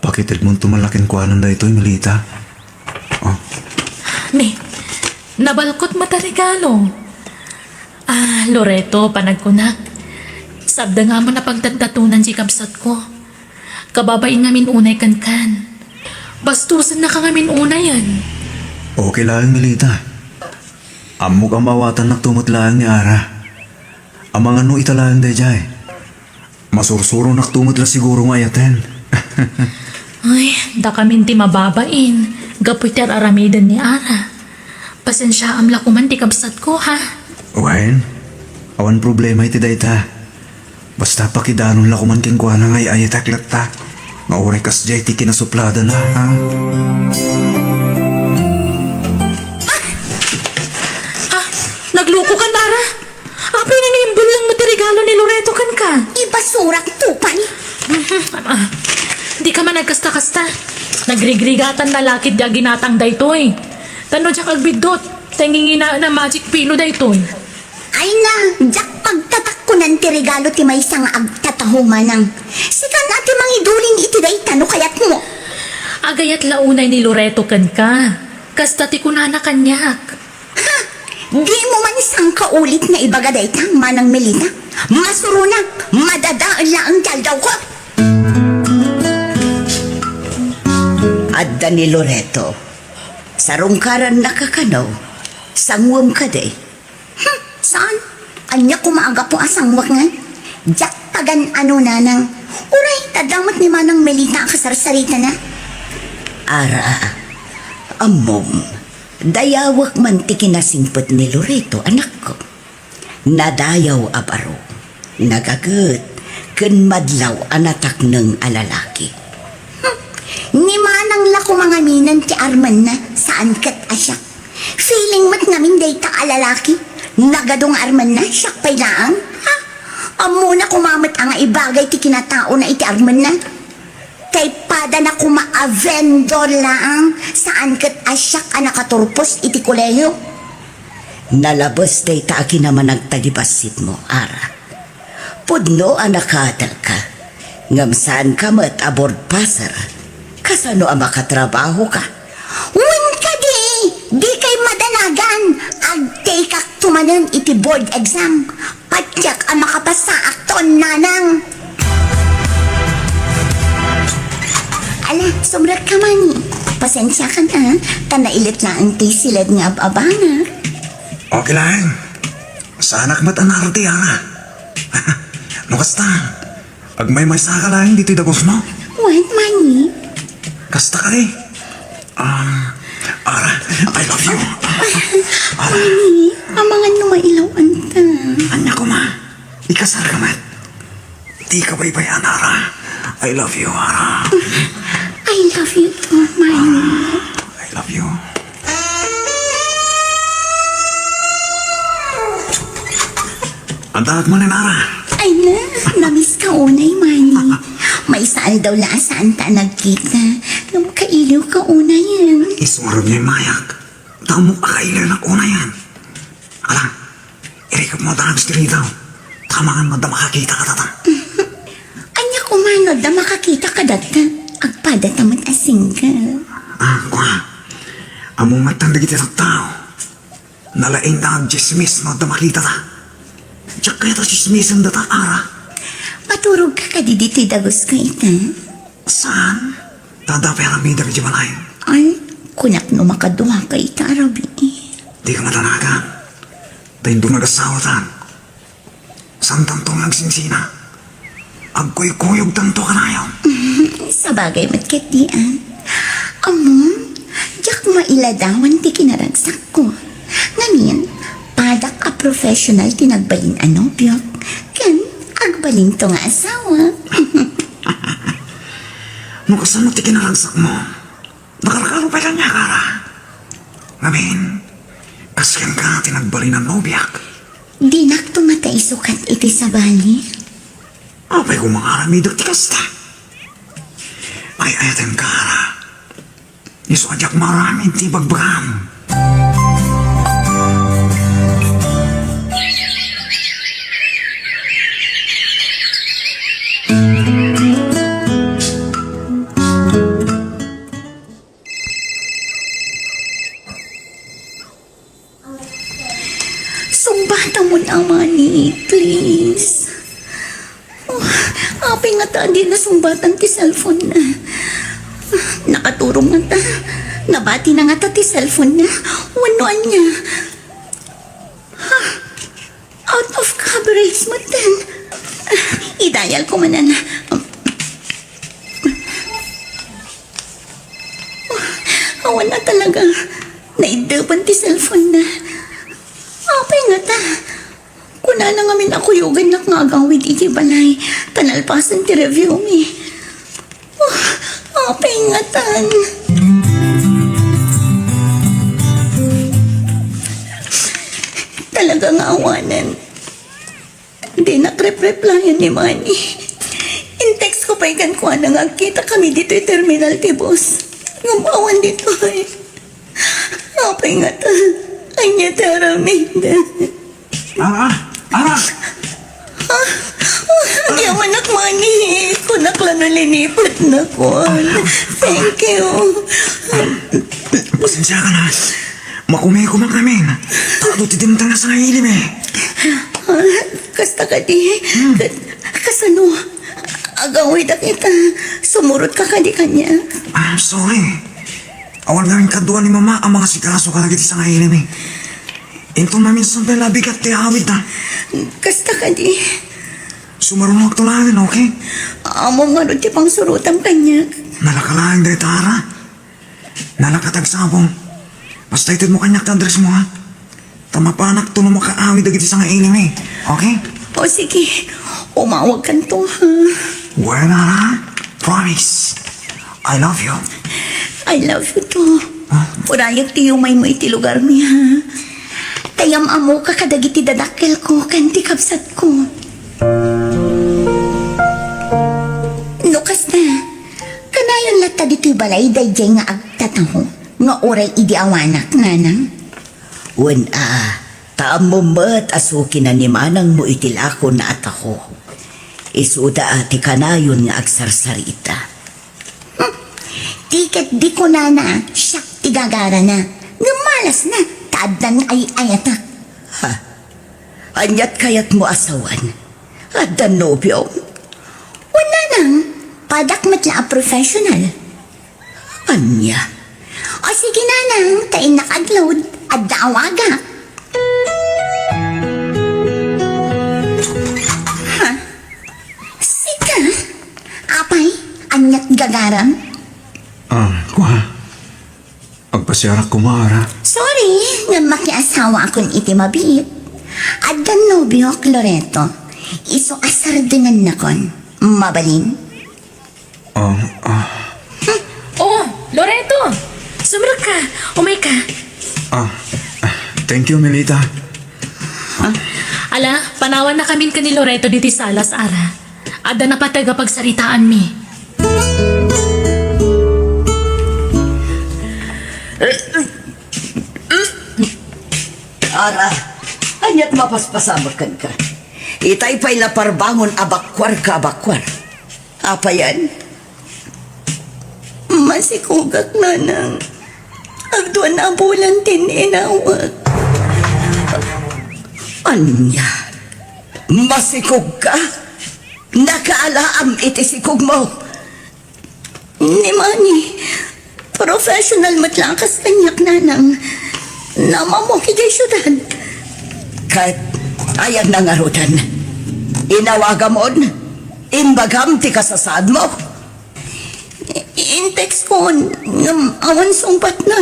pakitedmonto man la kenkuana daytoy, Melita. Oh. Ne, nabalkot met a regalo. Ah, Loreto, panagkunak, sabdengam a pagdaddatonan ti kabsatko. Kababain ngamin unay kenkan. Bastusennaka ngamin unayen. Okay laeng, Melita. Ammok a maawatannakto met laeng ni Ara. Amangan no ita laeng daydiay. Masursuronakto met la siguro nga ayaten. Ay, dakamin ti mababain gapu iti ar-aramiden ni Ara. Pasensiaam la koman ti kabsatko, ha? Wen, awan problema iti dayta. Basta pakidanon la koman kenkuana nga ay-ayatek latta. Nga uray kasdiay ti kinasupladana, ha? Ah! Naglukokan, Ara? Apay nga imbulang mo ti regalo ni Loreto kenka? Ibasurak to pay. Ah, dika man agkasta-kasta. Nagrigrigatanta la ketdi a ginatang daytoy. Tapno diak agbiddut, ta nginginaen a magic pillow daytoy. Ay na, diak pagtatakkonan ti regalo ti maysa nga agtataho, manang. Sikan a ti mangidulin iti dayta no kayatmo. Agayat la unay ni Loreto kenka. Kasta ti kunana kaniak. Ha! Dimo man sangkaulit nga ibaga dayta, Manang Melita? Masuronak, madadael laeng ti aldawko. Adda ni Loreto. Sarungkarannaka kano? Sanguem kadi? Hmm, saan? Ania koma a gapu a sanguek ngay? Diak pagan-ano, nanang. Uray, ta adda met ni Manang Melita a kasarsaritana. Ara, ammom, dayawek man ti kinasingpet ni Loreto, anakko. Nadayaw a baro, nagaget, ken madlaw a natakneng a lalaki. Hmm, ni manang la koma ngaminen ti armenna, saan ket a siak. Feeling met ngamin dayta a lalaki, nagadu nga armenna, siak pay laeng. Ha? Ammona koma met a nga ibagay ti kinataona iti armenna. Kay padana koma a vendor laeng, saan ket a siak a nakaturpos iti kolehiyo. Nalabes dayta a kinamanagta di bassitmo, Ara. Pudno a nakaatelka, ngem saanka met a board passer. Kasano a makatrabahoka? Wen kadi, dikay madanagan. Agtaykakto manen iti board exam. Patiek a makapasaakton, nanang. Ala, sumrekka, Manny. Pasensiakan, a, ta nailit laeng ti siled nga ab-abangak. Okay laeng. Saanak met a naarti, Ara. No kasta, agmaymaysaka laeng ditoy dagus mo. Wen, Manny? Kasta kadi. Um, Ara, I love you. Ara. Manny, amangan no mailaw-anta. Ania koma, ikasarka met. Dika baybay-an, Ara. I love you, Ara. I love you too, Manny. I love you. Addaak manen, Ara. Ay na, namiss ka unay, Manny. Maysa aldaw la a saanta a nagkita. Ngem kailiwka unayen. Isu ngarud nga immayak. Ta ammok a kailiwnak unayen. Ala, irikep mo dagiti ridaw. Ta amangan met a makakita kadata. Ania koma no adda makakita kadata? Agpadata met a single. Ah, kua. Ammom met dagiti tattao. Nalaingda nga agtsismis no adda makitata. Diak kayat a tsismisen data, Ara. Maturogka kadi ditoy dagusko ita? Saan? Ta adda pay aramidek idiay balay. Ay, kunak no makaduaka ita a rabii. Dika madanagan. Ta inton agasawatan, saantanto nga agsingsina. Agkuykuyogtanto kanayon. Sabagay met ketdi, a. Ammom, diak mailadawan ti kinaragsakko. Ngamin, padak a professional ti nagbalin a nobiok, ken agbalinto nga asawa. No kasano ti kinaragsakmo? Nakarkaro pay kaniak, Ara. Ngamin, kas kenka ti nagbalin a nobiak. Dinakto ngata isukat iti sabali? Apay koma nga aramidek ti kasta? Ay-ayatenka, Ara. Isu a diak maaramid ti ibagbagam. Sungbatamon, Manny, please. Oh, apay ngata a di nasungbatan ti cellphone na? Nakaturong ngata. Nabatina ngata ti cellphone na. Wenno ania? Ha? Out of coverage met ten. I-dial ko manen. Awan a talaga. Naiddepen ti cellphone na. Apay ngata? Kunana ngamin a kuyogannak nga agawid iti balay ta nalpasen ti review mi. Oh, apay ngatan? Talaga nga awanen. Dinak rep-replyan ni Manny. In-text ko pay kenkuana nga agkitakami ditoy terminal ti bus. Ngem awan ditoy. Apay ngatan? Ania ti aramid? Ara! Ara! Di awanak, Manny. Kunak la no linipatnak. Thank you. Pasensiakan, a. Makumekom ngamin. Ta adu ti dimteng a sangaili mi. Ah, kasta kadi? Hmm. Ka-, kasano? Agawidak ita. Sumurotka kadi kaniak? I'm sorry. Awan ngamin kadua ni Mama a mangasikaso kadagiti sangaili mi. Inton maminsan pay la bigat ti awidda. Kasta kadi? Sumarunokto laeng, okay? Ammom ngarud ti pangsurotam kaniak. Nalaka laeng dayta, Ara. Nalaka ti agsapul. Basta itedmo kaniak ti address mo, ha? Ta mapanakto no makaawid dagiti sangaili mi. Okay? O, sige. Umawagkanto, ha? Well, Ara, promise. I love you. I love you too. Huh? Urayek ti yumaymo iti lugarmi, ha? Ta yam-ammoka kadagiti dadakkelko ken ti kabsatko. No kasta, kanayon latta ditoy balay daydiay nga agtataho nga uray idi awanak, nanang? Wen a, ta ammom met a sukinan ni manangmo iti lakona a taho. Isuda a ti kanayon nga agsarsarita. Hmm. Ti ket di kunana, siak ti gagarana. Ngem malasna, ta addan ay-ayatak. Ha? Aniat kayatmo a sawen? Addan nobiom? Wen, nanang, padak met la a professional. Ania? O sige, nanang, ta innak agload, adda awagak. Ha? Sika? Apay, aniat gagaram? Ah, kua. Agpasiarak koma, Ara. Sorry, ngem makiasawaakon iti mabiit. Addan nobiok, Loreto. Isu a sardengannakon. Mabalin? Ah, ah. Hmm. Oh, Loreto! Sumrekka! Umayka! Ah, ah, thank you, Melita. Ala, panawannakamin ken ni Loreto ditoy salas, Ara. Adda napateg a pagsaritaanmi. Ara, aniat mapaspasamak kenka? Itay pay la parbangon a bakuarka a bakuar. Apayan? Masikogak, nanang. Agduan a bulan ti inawak. Ania? Masikogka? Nakaalaam iti sikogmo? Ni Manny, professional met la a kas kaniak, nanang. Namamok idiay siudad. Ket ayanna ngaruden? Inawagamon? Imbagam ti kasasaadmo? I-, in-textkon, ngem awan sungbatna.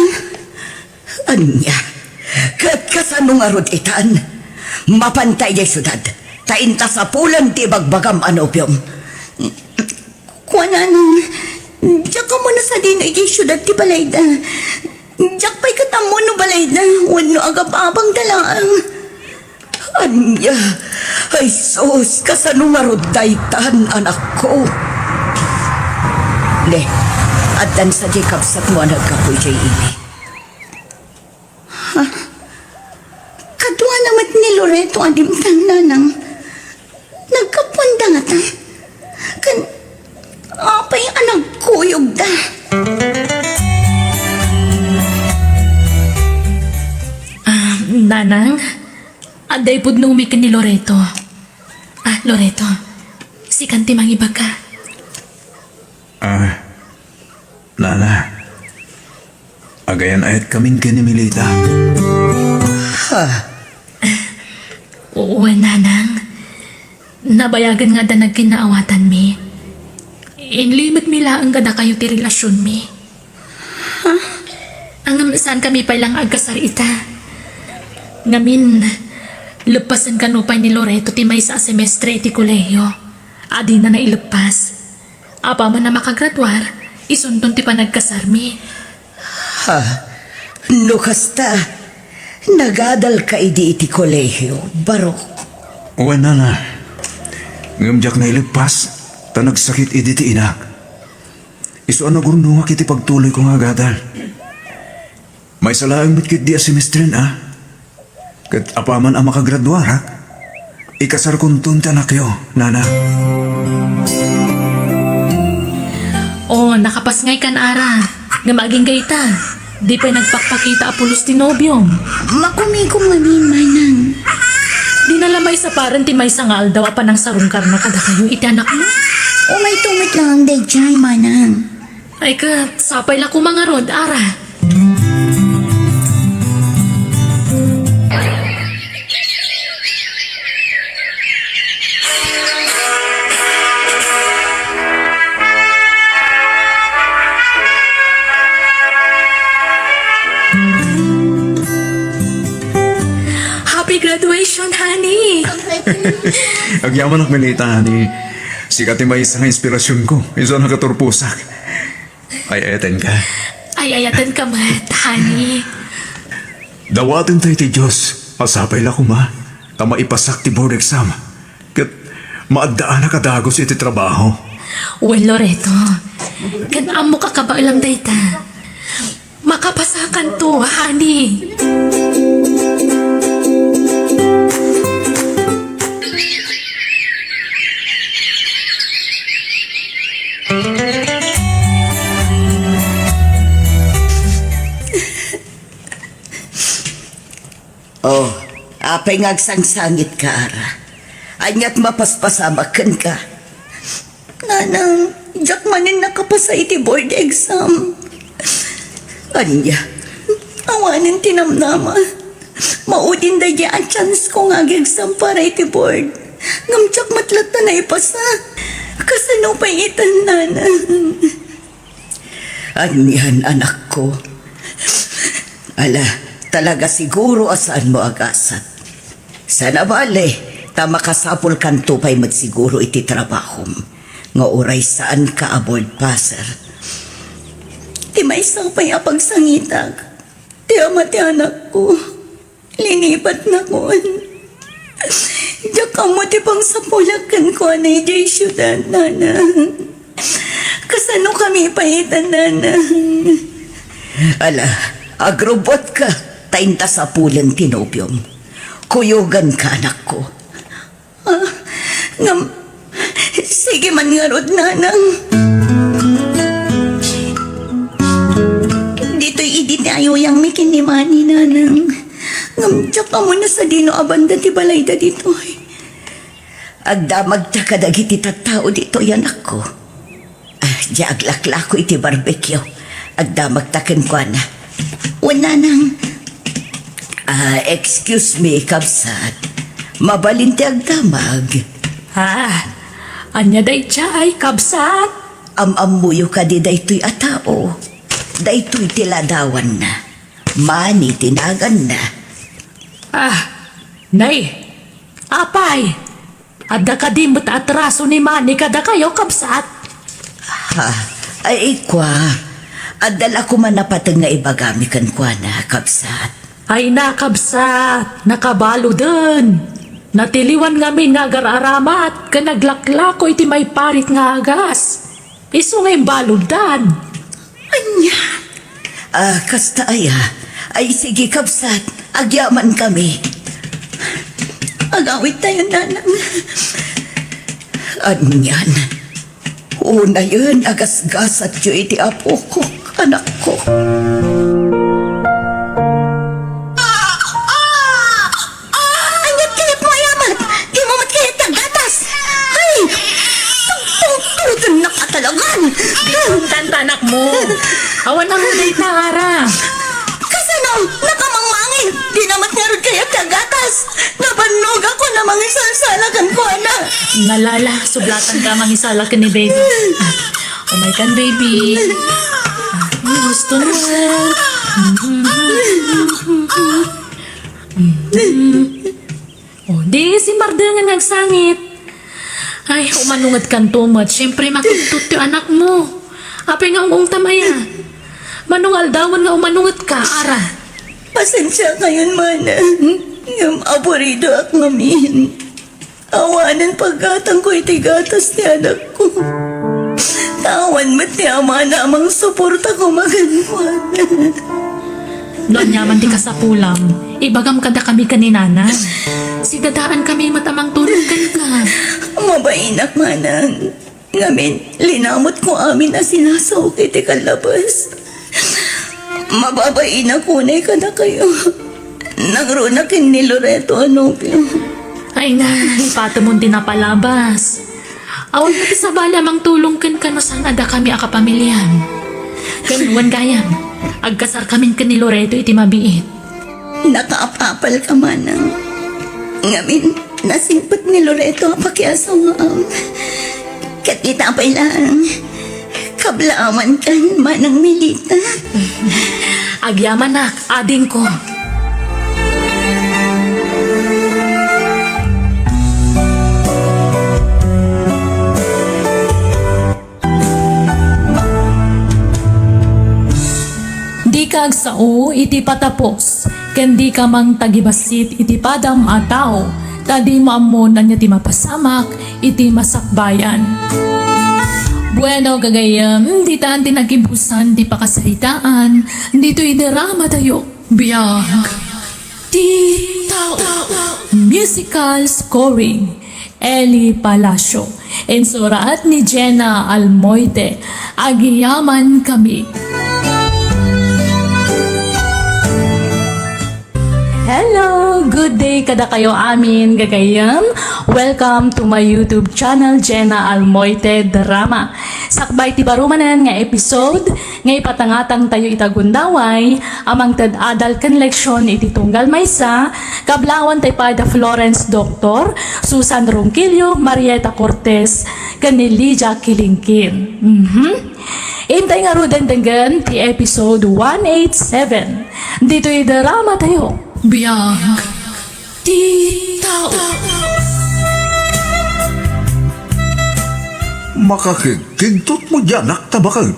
Ania? Ket kasano ngarud itan? Mapanta idiay siudad, ta inta sapulen ti ibagbagam a nobiom. Kuanana, diak ammono sadino idiay siudad ti balayda. Diak pay ket ammo no balayda wenno agab-abangda laeng. Ania? Ay sus, kasano ngarud daytan, anakko? Ne, addan sadiay kabsatmo a naggapu idiay ili. Ha? Kaduana met ni Loreto a dimtang, nanang. Naggapuanda ngata? Ken apay a nagkuyogda? Ah, nanang, adda ipudnomi ken ni Loreto. Ah, Loreto, sikan ti mangibaga. Ah, Nana, agayan-ayatkamin ken ni Melita. Ha? Wen, nanang. Nabayagen nga adda nagkinnaawatanmi. Inlimetmi laeng kadakayo ti relasionmi. Ha? Ngem saankami pay la nga agkasar ita. Ngamin, leppasen kano pay ni Loreto ti maysa a semestre iti kolehiyo a dina naileppas. Apaman a makagraduar, isunton ti panagkasarmi. Ha? No kasta, nagadalka idi iti kolehiyo, Barok? Wen, nana. Ngem diak naileppas, ta nagsakit idi ti inak. Isu a nagurnongak iti pagtuloyko nga agadal. Maysa laeng met ketdi a semestren a. Ket apaman a makagraduarak, ikasarkonton ti anakyo, nana. O, nakapasngaykan, Ara. Ngem agingga ita, di pay nagpakpakita a pulos ti nobiom. Makumikom ngamin, manang. Dina la maisaparen ti maysa nga aldaw a panangsarungkarna kadakayo iti anakmo? Umayto met laeng daydiay, manang. Ay ket, sapay la koma ngarud, Ara. Happy graduation, honey! Agyamanak, Melita, honey. Sika ti maysa nga inspirasionko. Isu a nakaturposak. Ay-ayatenka? Ay-ayatenka met, honey. Dawaten tayo ti Diyos a sapay la koma ta maipasak ti board exam ket maaddaanak a dagus iti trabaho. Wen, Loreto, ket ammok a kabaelam dayta. Makapasakanto, honey. Oh, apay nga agsangsangitka, Ara? Aniat mapaspasamak kenka? Nanang, diak manen nakapasa iti board exam. Ania? Awanen ti namnama. Maudin daydiay a chance ko nga ag-exam para iti board. Ngem diak met latta naipasa. Kasano pay itan, Nanang? Anian, anakko? Ala, talaga siguro a saanmo a gasat. Saan a bale, ta makasapulkanto pay met siguro iti trabahom, nga uray saanka a board passer. Ti maysa pay a pagsangitak, ti ama ti anakko. Linipatnakon. Diak ammo ti pangsapulak kenkuana idiay siudad, Nanang. Kasanokami pay itan, Nanang? Ala, agrubbuatka, ta inta sapulen ti nobiom. Kuyoganka, anakko. Ah, ngem, sige man ngarud, Nanang. Ditoy idi ti ayuyangmi ken ni Manny, Nanang. Ngem diak ammo no sadino a banda ti balayda ditoy. Agdamagta kadagiti tattao ditoy, anakko. Ah, diay aglaklako iti barbecue. Agdamagta kenkuana. Wen, Nanang. Ah, excuse me, kabsat. Mabalin ti agdamag. Ah, ania daydiay, kabsat? Am-ammoyo kadi daytoy a tao? Daytoy ti ladawanna. Manny ti naganna. Ah, nay, apay, adda kadi met atraso ni Manny kadakayo, kabsat? Ha? Ay, kua, adda la koma napateg nga ibagami kenkuana, kabsat. Ay na, kabsat, nakabaluden. Natiliwan ngamin nga agar-aramat ken aglaklako iti maiparit nga agas. Isu nga imbaluddan. Ania? Ah, kasta aya? Ay, sige, kabsat. Agyamankami. Agawidtayo, Nanang. Anian? Unayen a gasgasatyo iti apok, anakko. Aniat kayatmo a yamat? Dimo met kayat ti aggatas? Ay! Tungtungtugennak a talagan! Di mo tanta, anakmo. Awan a ruday ta, Ara. Kasano? Nakamangmangit! Dina met ngarud kayat ti aggatas! Nabannogakon a mangisalsala kenkuana! Nalala, sublatanka a mangisala ken ni baby. Ah, umay kan, baby. Ah, gusto mo. Oh, di simmardengen nga agsangit. Ay, umanungedkanto met. Siyempre, makigtot ti anakmo. Apay nga ung-ungtam aya? Mano nga aldawen nga umanungedka, Ara? Pasensiakayon, Manang. Ngem aburidoak ngamin. Awanen paggatangko iti gatas ti anakko. Ta awan met ti amana a mangsuporta koma kenkuana. No aniaman ti kasapulam, ibagam kadakami ken ni Nanang. Sidadaankami met a mangtulong kenka. Mabainak, Manang. Ngamin, linamutko amin a sinasaok iti kallabas. Mababainak unay kadakayo. Nangruna ken ni Loreto a nobio. Ay na, ipatemon ti napalabas. Awan ti sabali a mangtulong kenka no saan a dakami a kapamiliam. Ken wen gayam, agkasarkamin ken ni Loreto iti mabiit. Nakaapapalka, Manang. Ngamin, nasingpet ni Loreto a pakiasawaam. Ket ita pay laeng, kablaawankan, Manang Melita. Agyamanak, adingko. Dika agsao iti patapos, ken dika mangtagibassit iti padam a tao, ta dimo ammo no ania ti mapasamak iti masakbayan. Bueno, gagayyem, ditan ti naggibusan ti pakasaritaan ditoy drama tayo. Biag ti tao. Musical scoring, Eli Palacio. Insurat ni Jenna Almoite. Agyamankami. Hello, Good day kadakayo amin, gagayyem. Welcome to my YouTube channel, Jenna Almoite Drama. Sakbay ti baro manen nga episode nga ipatangatang tayo ita gundaway a mangted adal ken leksion iti tunggal maysa, kablawan tay pay da Florence Doctor, Susan Ronquillo, Marieta Cortez, ken ni Lydia Kilingkin. Mhm. Intay ngaruden denggen ti episode one eight seven ditoy drama tayo. Biag ti tao. Makakigkigtot mo diay anak ta baket.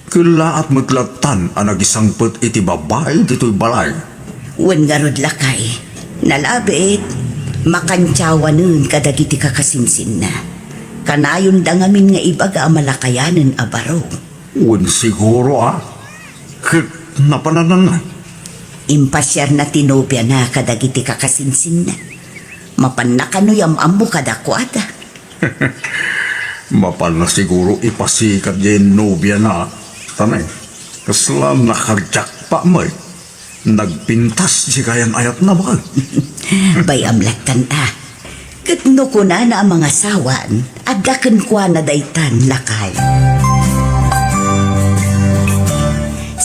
Kellaat met lattan a nagisangpet iti babai ditoy balay. Wen ngarud, lakay, nalabit, makantiawanen kadagiti kakasinsinna. Kanayonda ngamin nga ibaga a malakayanen a baro. Wen siguro a, ket napanananna. Impasiarna ti nobiana kadagiti kakasinsinna. Mapanna kano yam-ammo kadakuada. Mapanna siguro ipasikat diay nobiana, tanay. Kasla nakagjakpa met. Nagpintas diay kayan-ayatna, baket. Bay-am lattan a. Ket no kunana a mangasawan, adda kenkuana daytan, lakay.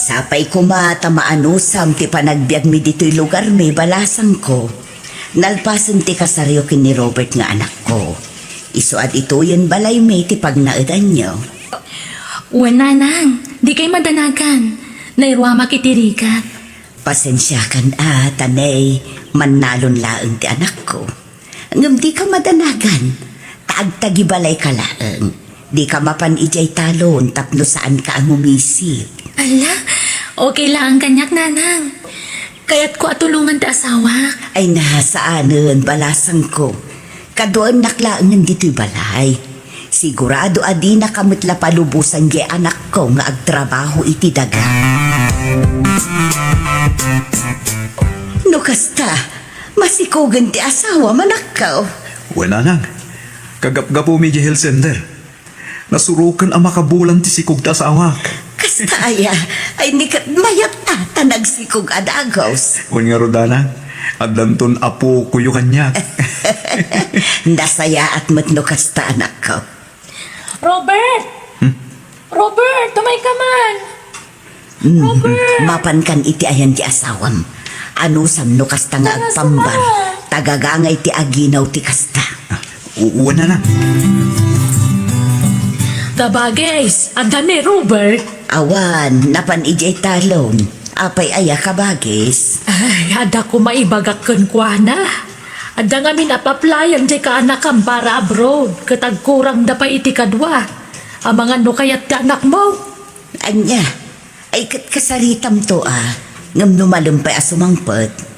Sapay koma ta maanusam ti panagbiagmi ditoy lugarmi, balasangko. Nalpasen ti kasaryo ken ni Robert nga anakko. Isu a ditoyen balaymi ti pagnaedanyo. Wen, nanang, dikay madanagan. Nairuamak iti rigat. Pasensiakan a, tanay, mannalon laeng ti anakko. Ngem dika madanagan, ta agtagibalayka laeng. Dika mapan idiay talon tapno saanka a ngumisit. Ala, okay laeng kaniak, nanang. Kayatko a tulongan ti asawak. Ay na, saanen, balasangko. Kaduaennak laengen ditoy balay. Sigurado a dinaka met la palubosan diay anakko nga agtrabaho iti daga. No kasta, masikogen ti asawam, anakko. Wen, nanang, kagapgapumi diay health center. Nasuroken a makabulan ti sikog ti asawak. Kasta aya, ay ni ket mayat a ta nagsikog a dagus. Wen ngarud, nanang, addanton apokoyo kaniak. Nasayaat met no kasta, anakko. Robert! Hmm? Robert, umayka man! Mm, Robert! Mapankan iti ayan ti asawam. Anusam no kasta nga agpambar, ta gagangay ti aginaw ti kasta. Ah, u-, wen, nanang. Kabagis, adda ni Robert? Awan, napan idiay talon. Apay aya, kabagis? Ay, adda koma ibagak kenkuana. Adda ngamin a paplayan diay kaanakam para abroad, ket agkurangda pay iti kadua. Amangan no kayat ti anakmo? Ania? Ay, ket kasaritamto a, ngem no malem pay a sumangpet.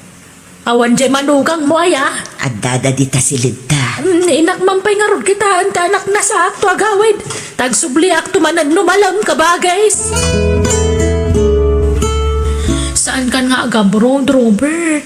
Awan diay manugangmo aya? Addada dita siledta. Mm, inakmam pay ngarud kitaen ti anakna saakto agawid. Ta agsubliakto manen no malem, kabagis. Saankan nga agabroad, Robert.